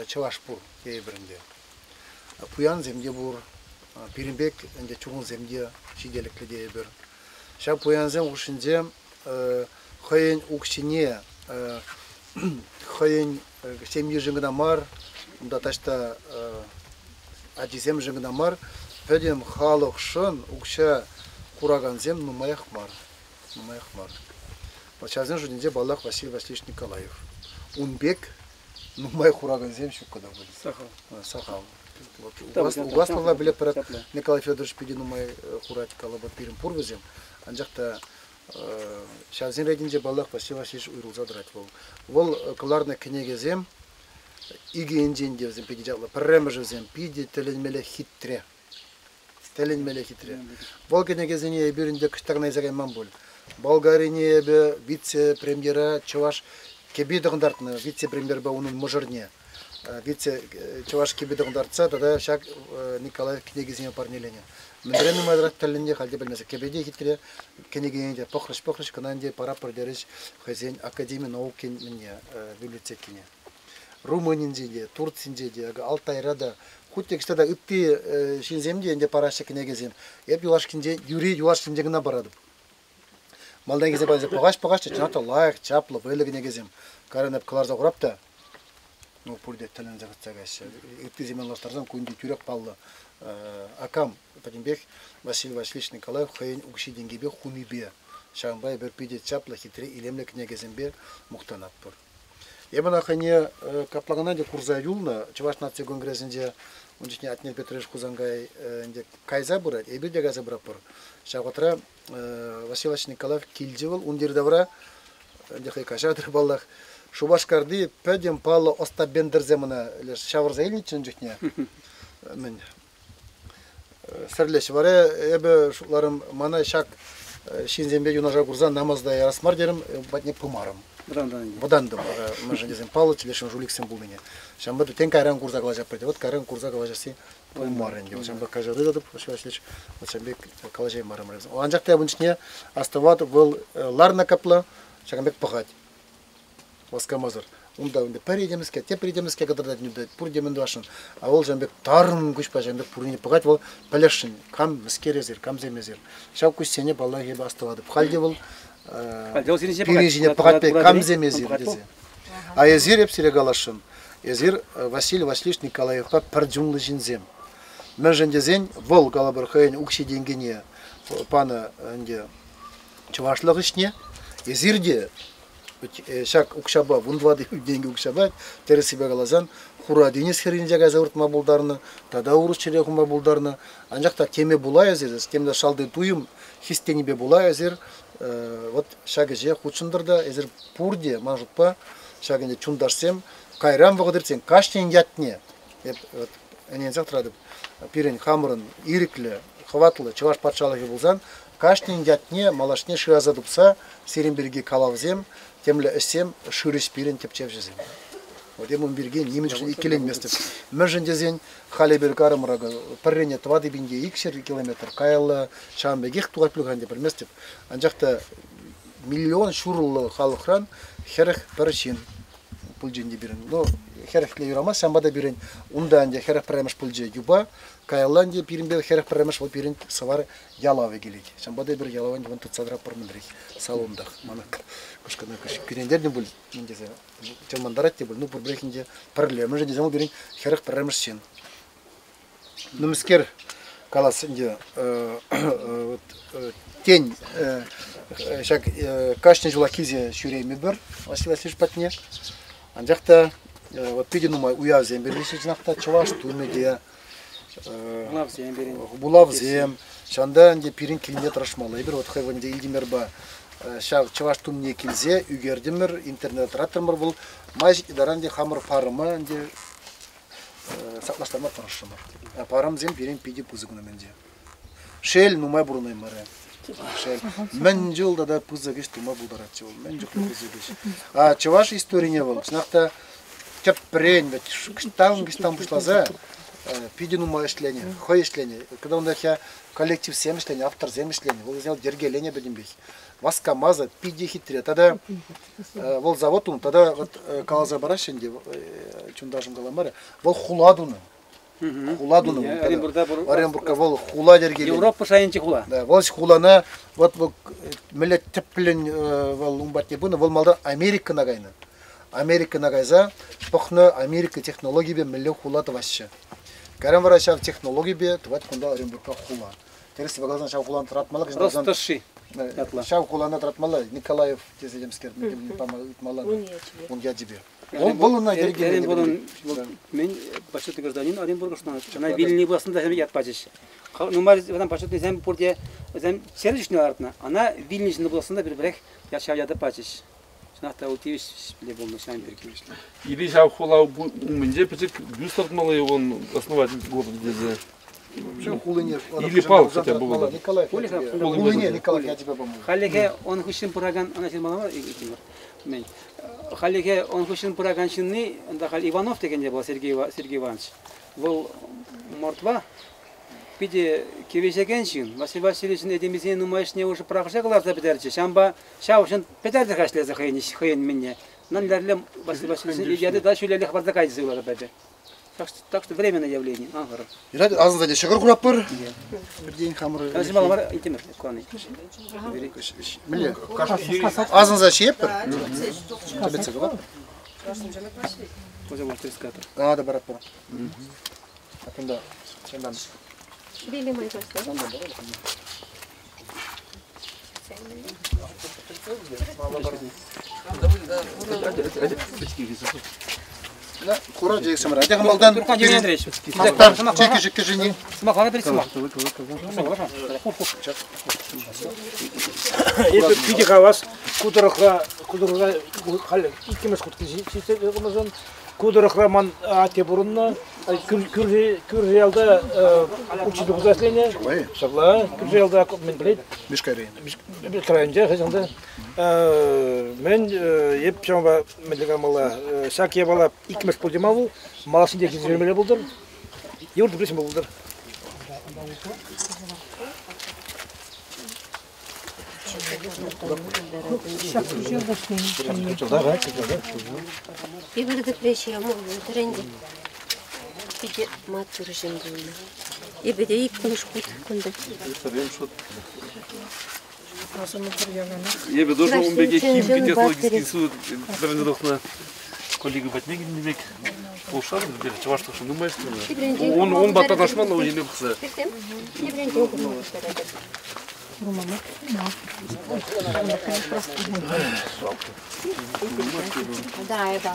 чӑваш пур тейӗпӗр ӗнтӗ. Пуянсем те пур, пирӗн пек ӗнтӗ чухӑнсем те ҫителӗклӗ тейӗпӗр. Ҫав пуянсем хушшинче хӑйӗн укҫине хӑйӗн ҫемйишӗн кӑна мар, унта таҫта ачисемшӗн кӑна мар, пӗтӗм халӑхшӑн укҫа хуракансем нумаях мар. Нумаях мар. Ҫавсен шутӗнче, паллах, Василий Васильевич Николаев. Ун пек нумай хуракансем ҫук кӑна пуль. Сахал. Сахал. Угаслова пӗлетпӗр, Николай Федорович питӗ нумай хурать, калӑпӑр, пирӗн пур вӗсем. Анчах та ҫавсен ретӗнче, паллах, Василий Васильевич уйрӑлса тӑрать вӑл. Вӑл кӑларнӑ кӗнекесем икӗ енчен те вӗсем питӗ чаплӑ. Пӗрремӗшӗ вӗсем питӗ тӗлӗнмелле хитре. Тӗлӗнмелле хитре. Вӑл кӗнекесене эпир ӗнтӗ кӑштах кӑна илсе кайман пуль. Болгарине эпӗ вице-премьера чӑваш кӗпи тӑхӑнтартнӑ вице-премьерпа унӑн мӑшӑрне. Вице чӑваш кӗпи тӑхӑнтартса тата ҫак Николаев кӗнекисене парнеленӗ. Мӗнрен нумайрах тӗлӗннӗ халь те пӗлмесӗр. Кӗпе те хитре, кӗнекене те пӑхрӗҫ-пӑхрӗҫ, кӑна ӗнтӗ параппӑр терӗҫ хӑйсен академи наукин мӗнне, библиотекине. Румынинче те, Турцинче те, Алтайра та, хуть те ӑҫта та ытти ҫынсем те ӗнтӗ параҫҫӗ кӗнекесем. Эп юлашкинче, юри юлашкинче кӑна паратӑп. Малтан килсе панӑ пӑхаҫ-пӑхаҫ чӑнах та лайӑх, чаплӑ, вӑйлӑ кӗнекесем. Кайран эп кӑларса хурап та, ну, пурте тӗлӗнсе хытса каяҫҫӗ. Ыттисене ӑнлаштарсан кунти тӳрех паллӑ. Акам пӗтӗмпех Василий Васильевич Николаев хӑйӗн укҫи-тенкипе хунипе. Ҫавӑнпа эпир питӗ чаплӑ, хитре, илемлӗ кӗнекесемпе мухтанатпӑр. Эп ӑна хӑйне каплакана те курса юлнӑ Чӑваш наци конгресӗнче ун чухне Атнер Петрович Хусанкай ӗнтӗ кайса пырать, эпир те кайса пыратпӑр. Ҫав вӑхӑтра Василий Васильевич Николаев килчӗ вӑл ун йӗри-тавра, ӗнтӗ хӑй каҫатӑр паллах. Шупашкарти пӗтӗм паллӑ ӑста-бендерсем ӑна леш ҫавӑрса илнӗччӗ ун чухне. Мӗн сӗрлеҫ. Вара эпӗ шутларӑм, мана ҫак ҫынсемпе юнашар курсан намӑс та ярас мар терӗм, патне пымарӑм. Вӑтантӑм. Мӗншӗн тесен паллӑччӗ лешӗн жуликсем пулнине. Ҫавӑнпа та тен кайран курса калаҫатпӑр те. Вот кайран курса калаҫасси пулмарӗ ӗнтӗ. Ҫавӑнпа каҫару ыйтатӑп, Василий Васильевич. Вот ҫавӑн пек калаҫаймарӑмӑр. Анчах та ун чухне астӑватӑп, вӑл ларнӑ капла ҫакӑн пек пӑхать. Васкамасӑр. Унта унта пӗр этемскер, тепӗр этемскер кӑтартать ӗнтӗ, пурте мӗн тӑвасшӑн. А вӑл ҫавӑн пек тарӑн куҫпа ҫавӑн пек пурне пӑхать, вӑл пӗлесшӗн, кам мӗскер эсир, камсем эсир. Ҫав куҫсене, паллах, эпӗ астӑватӑп. Халь те вӑл пирӗн ҫине пӑхать пек, камсем эсир тесе. А эсир, эп сире каласшӑн, эсир Василий Васильевич Николаевпа пӗр чунлӑ ҫынсем. Мӗншӗн тесен вӑл, калӑпӑр, хӑйӗн укҫи-тенкине панӑ ӗнтӗ чӑвашлӑх ӗҫне. Эсир те ҫак укҫапа, 14 тенкӗ укҫапа, тӗрӗссипе каласан, Хура тинӗс хӗрринче кайса выртма пултарнӑ, тата урӑх ҫӗре хума пултарнӑ. Анчах та теме пула эсир, темле шалти туйӑм хистенипе пула эсир вот ҫак ӗҫе хутшӑнтӑр та, эсир пурте, ман шутпа, ҫак ӗнтӗ чунташсем кайран вӑхӑт иртсен кашнин ятне, эп вот ӗненсех тӑратӑп, пирӗн хамӑрӑн ирӗклӗ, хӑватлӑ чӑваш патшалӑхӗ пулсан, кашнин ятне малашне шыраса тупса сирӗн пирки калавсем, темле ӗҫсем шырӗҫ пирӗн тӗпчевҫӗсем. Вот эп ун пирки нимӗншӗн иккӗленместӗп. Мӗншӗн тесен халь эпир карӑмӑр акӑ пӗррене 4200 километр каялла ҫавӑн пекех тухать пуль-ха ӗнтӗ пӗлместӗп. Анчах та миллион ҫурӑллӑ халӑхран 41 ҫын пулчӗ ӗнтӗ пирӗн. Ну, хӗрӗхле юрамасть, ҫавӑнпа та пирӗн унта ӗнтӗ 41-мӗш пулчӗ юпа, каялла ӗнтӗ пирӗнпе 41-мӗш вӑл пирӗн сӑвар ялавӗ килет. Ҫавӑнпа та эпир ялавӑн вӑн тытса тӑратпӑр мӗнрех салондах. Мана кӑшкӑна кӳрентернӗ пуль, мӗн тесе чӑрмантарать те пуль. Ну, пурпӗрех ӗнтӗ пӗрле. Мӗншӗн тесен вӑл пирӗн 41-мӗш ҫын. Ну, мӗскер калас ӗнтӗ, вот, тен, ҫак кашни ҫулах килсе ҫӳреймӗпӗр Василий Васильевич патне. Анчах та вот питӗ нумай уявсем пирки чӑнах та чӑваш тумӗ те, Вулавсем пирӗн. Вулавсем. Ҫавӑнта ӗнтӗ пирӗн килме тӑрӑшмалла. Эпир вот хӑй ӗнтӗ Илтимерпа ҫав чӑваш тумне килсе ӳкертӗмӗр, интернет тӑратрӑмӑр вӑл. Май ҫитнӗ таран ӗнтӗ хамӑр парӑма ӗнтӗ саплаштарма тӑрӑшрӑмӑр. Парӑмсем пирӗн питӗ пысӑк ӗнтӗ. Шел, нумай пурӑнаймарӗ. Шел. Мӗн чул тата пысӑк ӗҫ тума пултаратчӗ вӑл. Мӗн чухлӗ пысӑк ӗҫ. А чӑваш историне вӑл, чӑнах та, тӗпрен, вӗт кӑштан-кӑштан пуҫласа питӗ нумай ӗҫленӗ, хӑй ӗҫленӗ. Когда унта коллективсем ӗҫленӗ, авторсем ӗҫленӗ, вӑл вӗсене йӗркеленӗ пӗтӗмпех. Васкамасӑр, питӗ хитре. Тата вӑл завод тунӑ, тата вот каласа параҫҫӗ ӗнтӗ, чунташӑм каламарӗ, вӑл хула тунӑ. Хула тунӑ. Оренбургта пур. Оренбургра вӑл хула йӗркеленӗ. Европа шайӗнчи хула. Да, вӑл хулана вот вӑл мӗнле тӗплӗн вӑл ун патне пынӑ, вӑл малтан Америкӑна кайнӑ. Америкӑна кайса пӑхнӑ Америка технологипе мӗнле хула тӑваҫҫӗ. Кайран вара ҫав технологипе тӑвать кунта Оренбургра хула. Тӗрӗссипе каласан ҫав хулана тӑратмалла. Ростоши ятлӑ. Ҫав хулана тӑратмалла. Николаев тесе темскер пама ыйтмалла. Ун ячӗпе. Вӑл ӑна йӗркеленӗ. Оренбургӑн мӗн почетный гражданин Оренбурга шутланать. Ӑна вилни пуласса та ят пачӗҫ. Нумай вӗсем почетныйсем пурте вӗсем чӗрӗ ҫине лартнӑ. Ӑна вилнӗ ҫын пуласса та пӗр-пӗрех ҫав ята пачӗҫ. Чӑнах та вӑл тивӗҫлӗ пулнӑ ҫавӑн пирки. Или ҫав хула умӗнче пӗчӗк бюст лартмалла он основатель города тесе. Вообще хулине Или палӑк хотя бы было. Николаев хулине Николаев ячӗпе памалла. Хальлӗхе он хыҫҫӑн пыракан ӑна ҫырмалла мар Тимур. Мӗн? Хальлӗхе он хыҫҫӑн пыракан ҫынни унта халь Иванов текен те пулать Сергей, Сергей Иванович. Вӑл мордва питӗ кивӗҫекен ҫын. Василий Васильевичӑн этемисене нумайӑшне уже пӑрахӑҫа кӑларса пӗтерчӗ. Ҫавӑнпа ҫав ҫын пӗтерчӗ-ха ӗҫлесе хӑйӗн, хӑйӗн мӗнне. Нан Василий Васильевич яты та ҫӳлелле хӑпарса кайчӗ сывласа пӗчӗ. Так что временное явление. Ан Юрать, асӑнса те ҫӑкӑр куратпӑр. Пиртен хамӑр. Калаҫмалла мар, илтемӗр, кулани. Мӗнле? Асӑнса ҫиеппӗр. Төбетсе тухатпӑр. А, да баратпӑр. Акында чемдан. Били май Хура жексемер. Атя малдан. Турхан Евгений Андреевич. Мастар чеки кежини. Сымақлана берет сымақ. Эпӗ питӗ хавас ку тӑрӑхра, ку тӑрӑхра халь иккӗмӗш хут ҫитсе курмасан, ку тӑрӑхра ман атте пурӑннӑ, кӳршӗ, кӳршӗ ялта учитель пулса ӗҫленӗ. Ҫапла, кӳршӗ ялта мӗн пӗлет? Мишкай районӗнче. Мишкай районӗнче хӑҫан Мӗн эп ҫавӑнпа мӗнле калмалла, ҫак япала иккӗмӗш пулчӗ ма вӑл, малашне те килсе пултӑр, йывӑр туприсем пултӑр. Йывӑр Питӗ маттур ҫын пулнӑ. Эпӗ те иккӗмӗш хут кунта. Эпӗ тоже ун пекех химики технологический институт вӗренсе тухнӑ коллега патне килнӗ пек пулӑшатӑн, чӑвашлӑхшӑн нумайӑшсене. Он, он бататашман, он еме пӑхса. Да, это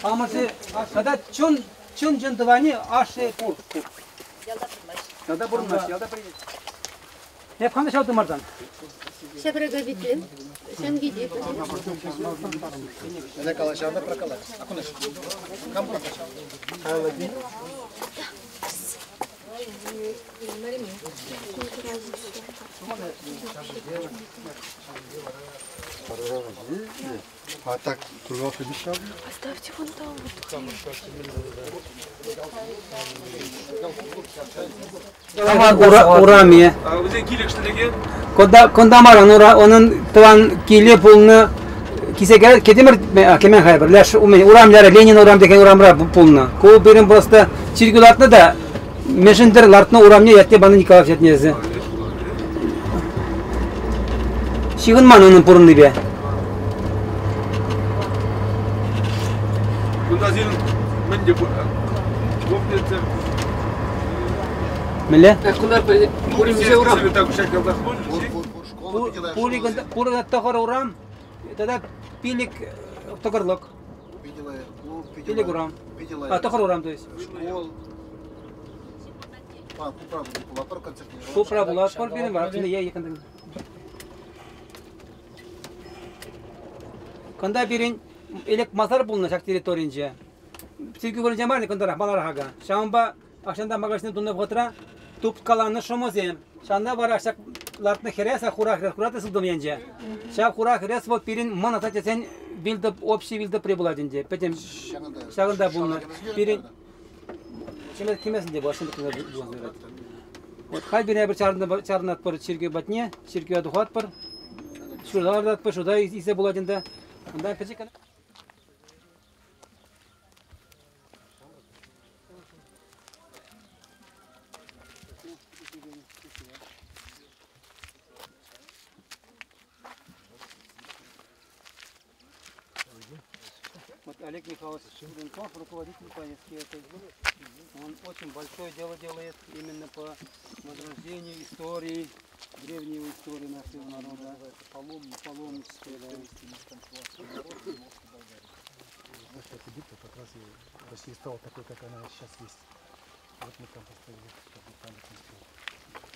Амӑшӗ тата чун чун-чун тӑванӗ ашшӗ пур. Ялта пурӑнмасть. Ялта пурӑнмасть. Эп хам та ҫав тымартан. Ҫаврака витлем. Сан витек. Она калаҫа, прокалать. Акунаш. Кам прокачал? А так, кругов обещал? Оставьте вон там вот. Ураме. Кондамаран ура, onun тӑван киле пулнӑ кисеке кетемер кемен хайбер. Ляш урамлары Ленин урам деген урамра пулнӑ. Ку пирӗн просто чиркӳ лартнӑ та мӗншӗн-тӗр лартнӑ урамне ятне панӑ Николаев ятнесӗ. Ҫыхӑнман унӑн пурӑннипе. Кунта сирӗн мӗн те Мӗнле? Кунта пуринче урам. Пурӑна тӑхӑр урам тата пилӗк тӑкӑрлӑк. Пилӗк урам. А, тӑхӑр урам, то есть. Школ. Купра пулатпӑр пирӗн вара я якында. Кунта пирӗн элек масар пулнӑ ҫак территоринче. Чиркӳ вырӑнче мар кӑнтӑрах, маларах ака. Ҫавӑнпа Ахҫанта магазин тунӑ вӑхӑтра тупкаланӑ шӑмӑсем. Ҫавна вара ҫак лартнӑ хӗрес, хура хӗрес куратӑр сылтӑм енче. Ҫав хура хӗрес вӑл пирӗн мӑн асаттесен вилтӑп, общий вилтӑпри пулать ӗнтӗ. Пӗтӗм ҫакӑнта пулнӑ. Пирӗн кемесен те пулать, Вот халь пире пӗр чарӑнатпӑр чиркӳ патне, чиркӳе тухатпӑр, ҫурта лартатпӑр, ҫурта илсе пулать ӗнтӗ. Унта пӗчӗк Вот Олег Михайлович Шевренков, руководитель поездки этой. Он очень большое дело делает именно по возрождению истории, древней истории нашего народа. Паломничество, да. Эта битва как раз и Россия стала такой, как она сейчас есть. Вот мы там поставили как бы памятный стол.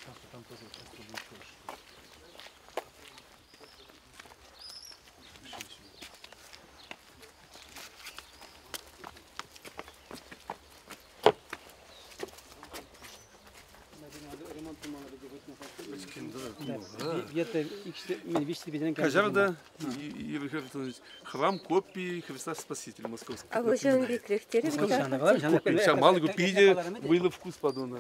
Там, там тоже просто будет хорошо. Каҫар храм копии Христа Спасителя Московский. А вы же Мало питӗ вӑйлӑ вкус подумал.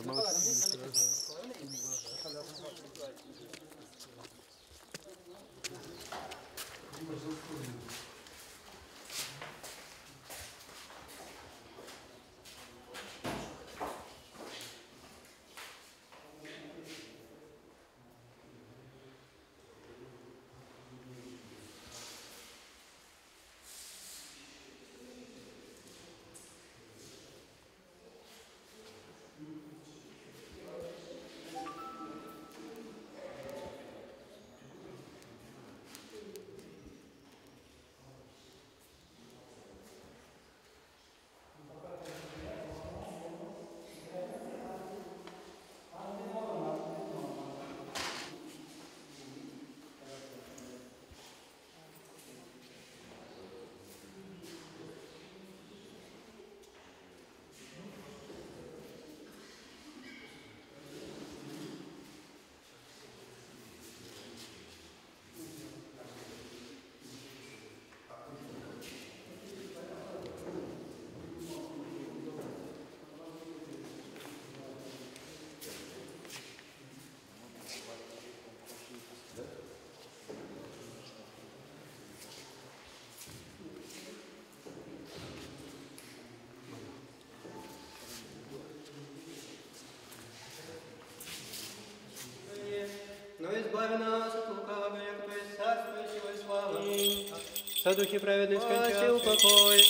Со духи праведных скончался упокой,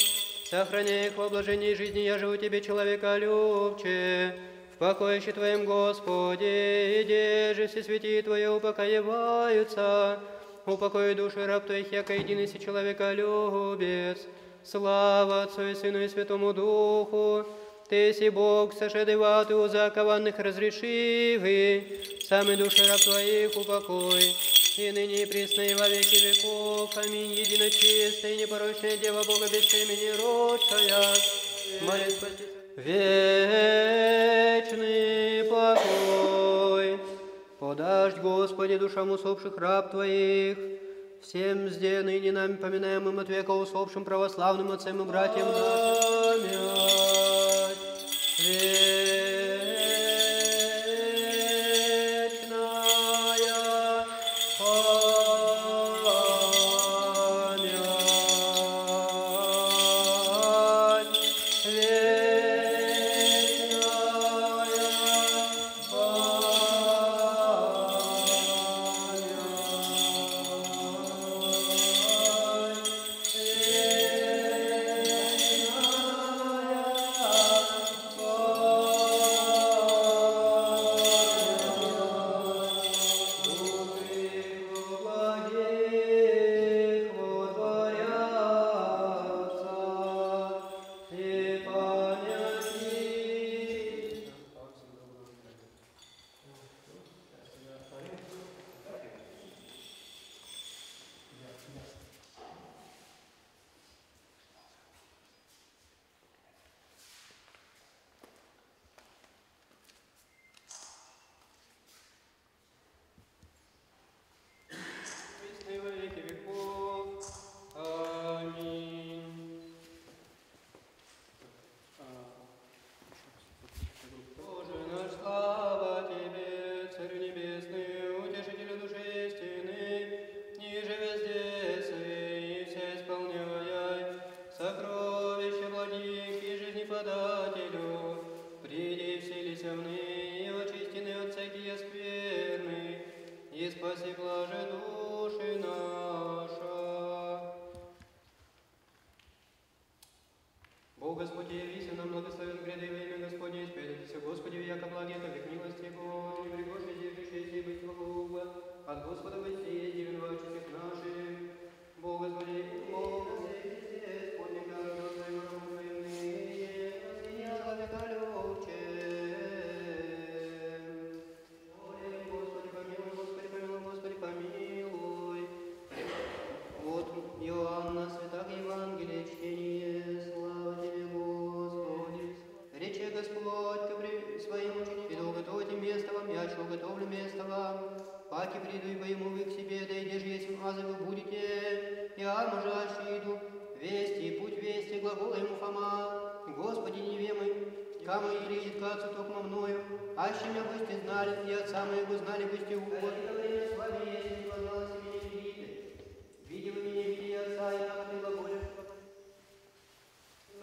сохраняй их во блажении жизни, я живу тебе, человека любче. В покоище Твоем, Господи, иде же все святые Твои упокоиваются. Упокой души раб Твоих, яко единый си человеколюбец. Слава Отцу и Сыну и Святому Духу, Ты си Бог, сошедый в ад и узы окованных разрешивый, сами души раб Твоих упокой, и ныне и присно и во веки веков. Аминь. Едино чистая и непорочная Дева Бога без семени родшая, молит спасти вечный покой. Подаждь, Господи, душам усопших раб Твоих, всем зде ныне нами поминаемым от века усопшим православным отцам и братьям нашим. Вечная память, вечная Благих водворятся и памяти. Присно и во веки веков. Аминь. Боже наш, слава Тебе, Царю Небесный, Утешителю души истины, ниже везде сый и вся исполняй, сокровище благих и жизни подателю, приди и вселися вны, и очистины от всякие скверны, и спаси блаже души наша. Бог Господь, явися нам, благословен гряды во имя Господне, исповедуйтесь Господи, яко благи, это век милости Его, не пригожий, зиждущийся и быть Бога, от Господа быть дивен во очистях наших. Бог Господи, Бог везде, сподник народа Твоего рабу Твоим ныне, человеколюбче. Господи, помилуй, Господи, помилуй, Господи, помилуй. От Иоанна Святаго Евангелия чтение, слава Тебе, Господи. Рече Господь ко своим ученикам, иду уготовить им место вам, я еще уготовлю место вам. Паки приду и пойму вы к себе, да иде же есть азы вы будете, я можащий иду, вести и путь вести, глагола ему Фома, Господи невемы, камы или идет к отцу токмо мною, аще меня бысте знали, и отца моего знали бысте угод. Время с вами есть, не познал меня видите. Видел меня, види отца, и как ты глаголешь.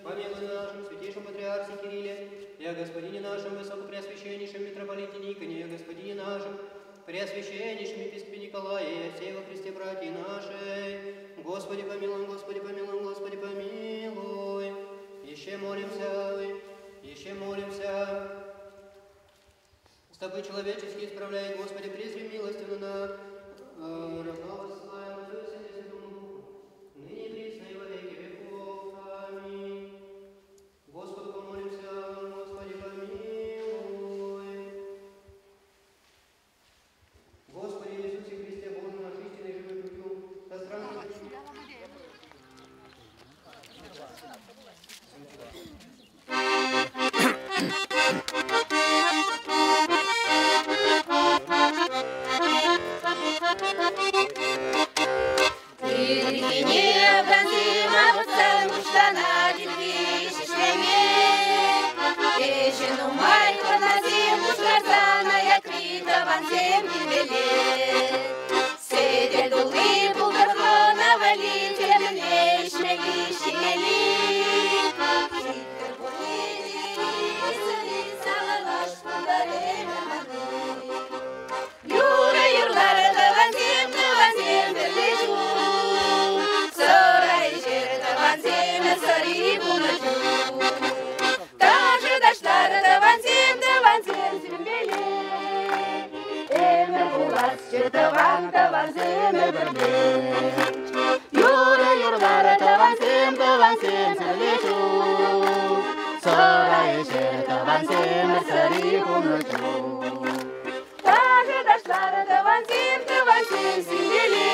Помилуй нашим святейшем патриархе Кирилле, и о Господине нашем высокопреосвященнейшем митрополите Никоне, и о Господине нашем преосвященнейшем епископе Николае, и о всей во Христе братьи нашей. Господи помилуй, Господи помилуй, Господи помилуй. Еще молимся, еще молимся. Стопы человеческие исправляй, Господи, призри милостивно на равно воссылаем Отцу и Сыну и Святому Духу, ныне и присно и во веки веков. Аминь. Господу помолимся, Господи помилуй. Господи Иисусе Христе, Боже наш, истинный живой путем, со странствующим. Ирхине вранзима выртсан пуҫланать ирхи ҫӗҫлеме. Ӗҫӗ нумай хӑнасем пуҫтарсан аякри тӑвансем килмелле. Сӗтел тулли пултӑр хӑна валли темӗнле ӗҫмелли-ҫимелли. Ҫиттӗр пурне те сӑри саламлаш пултӑр ӗмӗр марри. Юрӑ юрлар тӑвансем, тӑвансем пӗрле чух. Сӑра пуласчӗ тӑван тӑвансем пӗрле. Юрӑ юрлар тӑвансем, тӑвансем сӗрле чух. Сӑра ӗҫер тӑвансем сӑри пулнӑ чух. Ташӑ ташлар тӑвансем, тӑвансем сирпеле.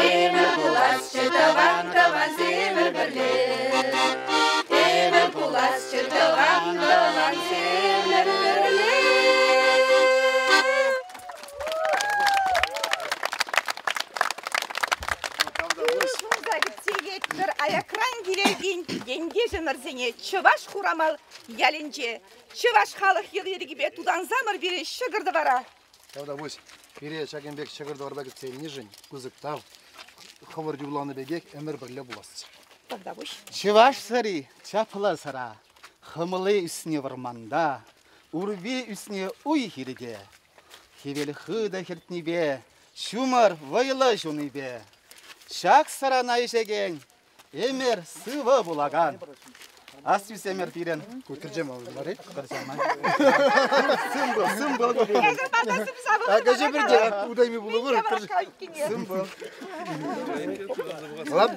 Ӗмӗр пуласчӗ тӑван тӑвансем пӗрле. Ӗмӗр пуласчӗ тӑван тӑвансем пӗрле. Ырӑ кӗтсе илетпӗр аякран килекен ентешӗмӗрсене Чӑваш Хурамал ялӗнче. Чӑваш халӑх йӑли-йӗркипе тутансамӑр пире ҫӑкӑр-тӑвара. Тавтапуҫ. Пире ҫакӑн пек ҫӑкӑр-тӑварпа кӗтсе илнишӗн пысӑк тав. Хӑвӑр юрланӑ пекех ӗмӗр пӗрле пуласчӗ. Тавтапуҫ. Чӑваш сӑри чаплӑ сӑра, хӑмли ӳснӗ вӑрманта, урпи ӳснӗ уй-хирте. Хӗвел хытӑ хӗртнипе, ҫумӑр вӑйлӑ ҫунипе. Ҫак сӑрана ӗҫекен ӗмӗр сывӑ пулакан. Астӳсемӗр пирӗн. Ку кӗрчем мар-и? Кӗрчем мар. Сымбыл, сымбыл. А кӗчӗ пирте утайми пулӑпӑр. Сымбыл. Лап.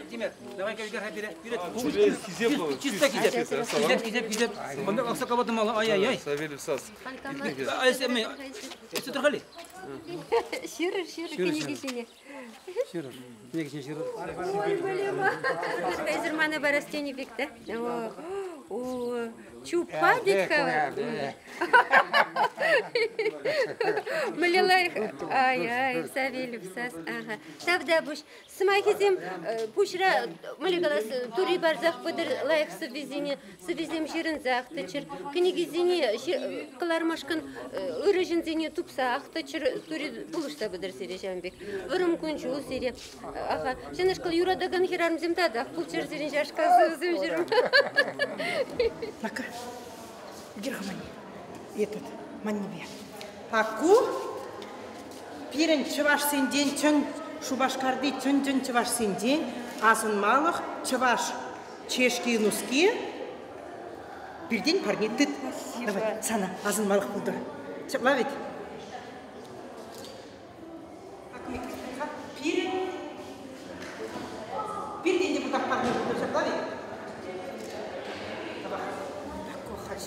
Тимер, давай-ка вперед. Чисто кидеп. Кидеп, кидеп, кидеп. Онда аксакал мало. Ай-ай-ай. Савельев сас. Ай, сәме. Эсте торгали. Ҫырӑр, ҫырӑр кӗнекесене. Ҫырӑр. Кӗнекесене ҫырӑр. Ой, Валема. Эсир мана парас тенӗ пек та. О, чуппа тет-ха. Мӗнле лайӑх. Ай-ай, Савельев сас. Ага. Тавтапуҫ. Сӑмахӗсем пуҫра, мӗнле калас, тури парсах пытӑр лайӑх сӑввисене, сӑввисем ҫырӑнсах тӑччӑр, кӗнекисене кӑлармашкӑн ырӑ ҫынсене тупсах тӑччӑр, тури пулӑшса пытӑр сире ҫавӑн пек. Вӑрӑм кун-ҫул сире. Аха, ҫавнашкал юратакан хӗрарӑмсем татах пулччӑр сирӗн ҫашкал сӑвӑсем ҫырма. Ну-ка, Германи, этот, маннипе. А ку пирӗн чӑвашсенчен чӑн Шупашкарти чӑн-чӑн чӑвашсенчен асӑнмалӑх чӑваш чешки нуски пиртен парне тыт. Давай, сана асӑнмалӑх пултӑр. Ҫапла ведь? Пирӗн пиртен те пӑртак парне пултӑр, ҫапла ведь? Давай. Такой халь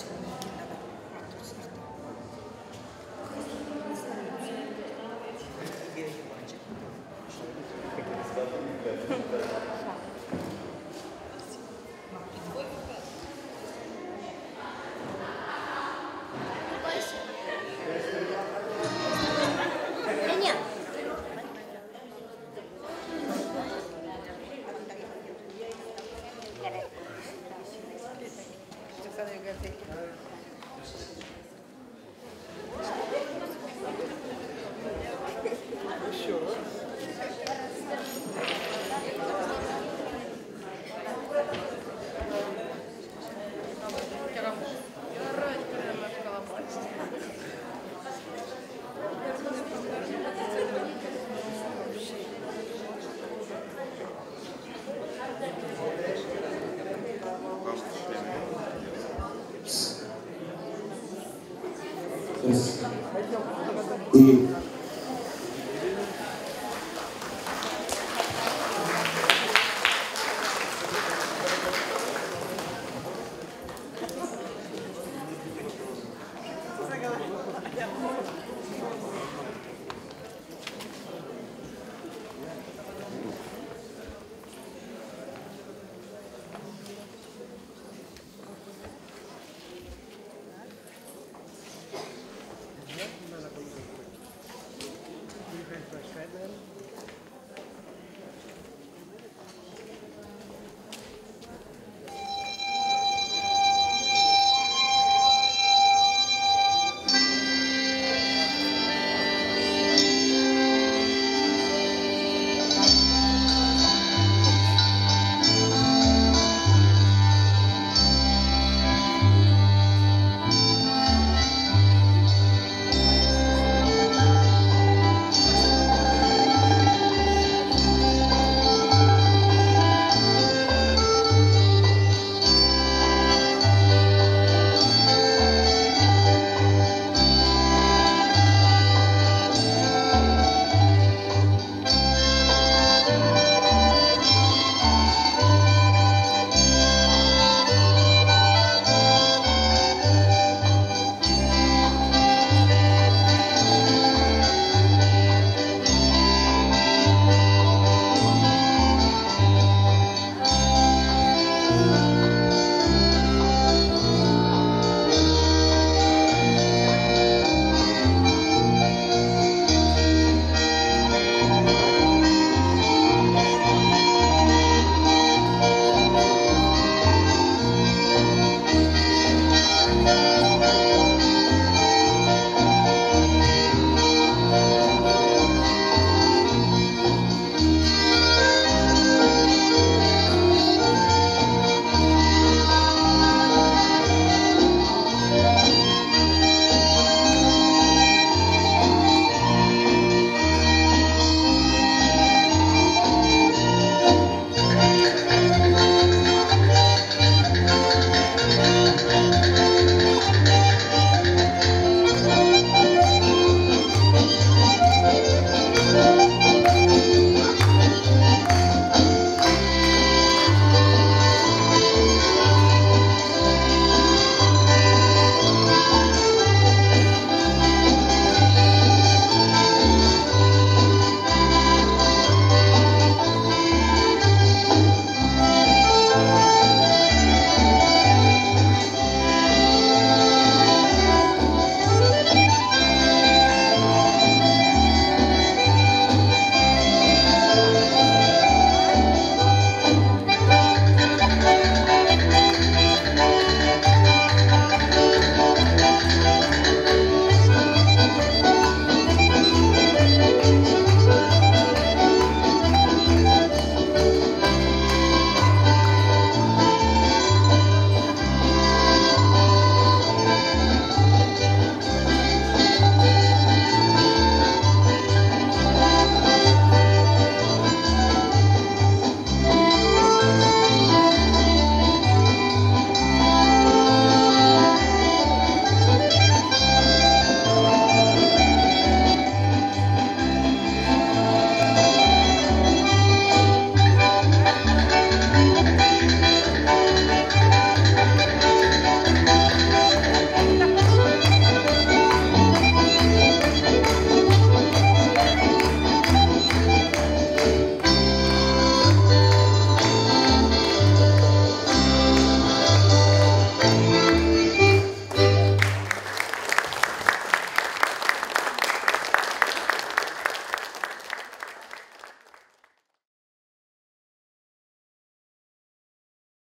И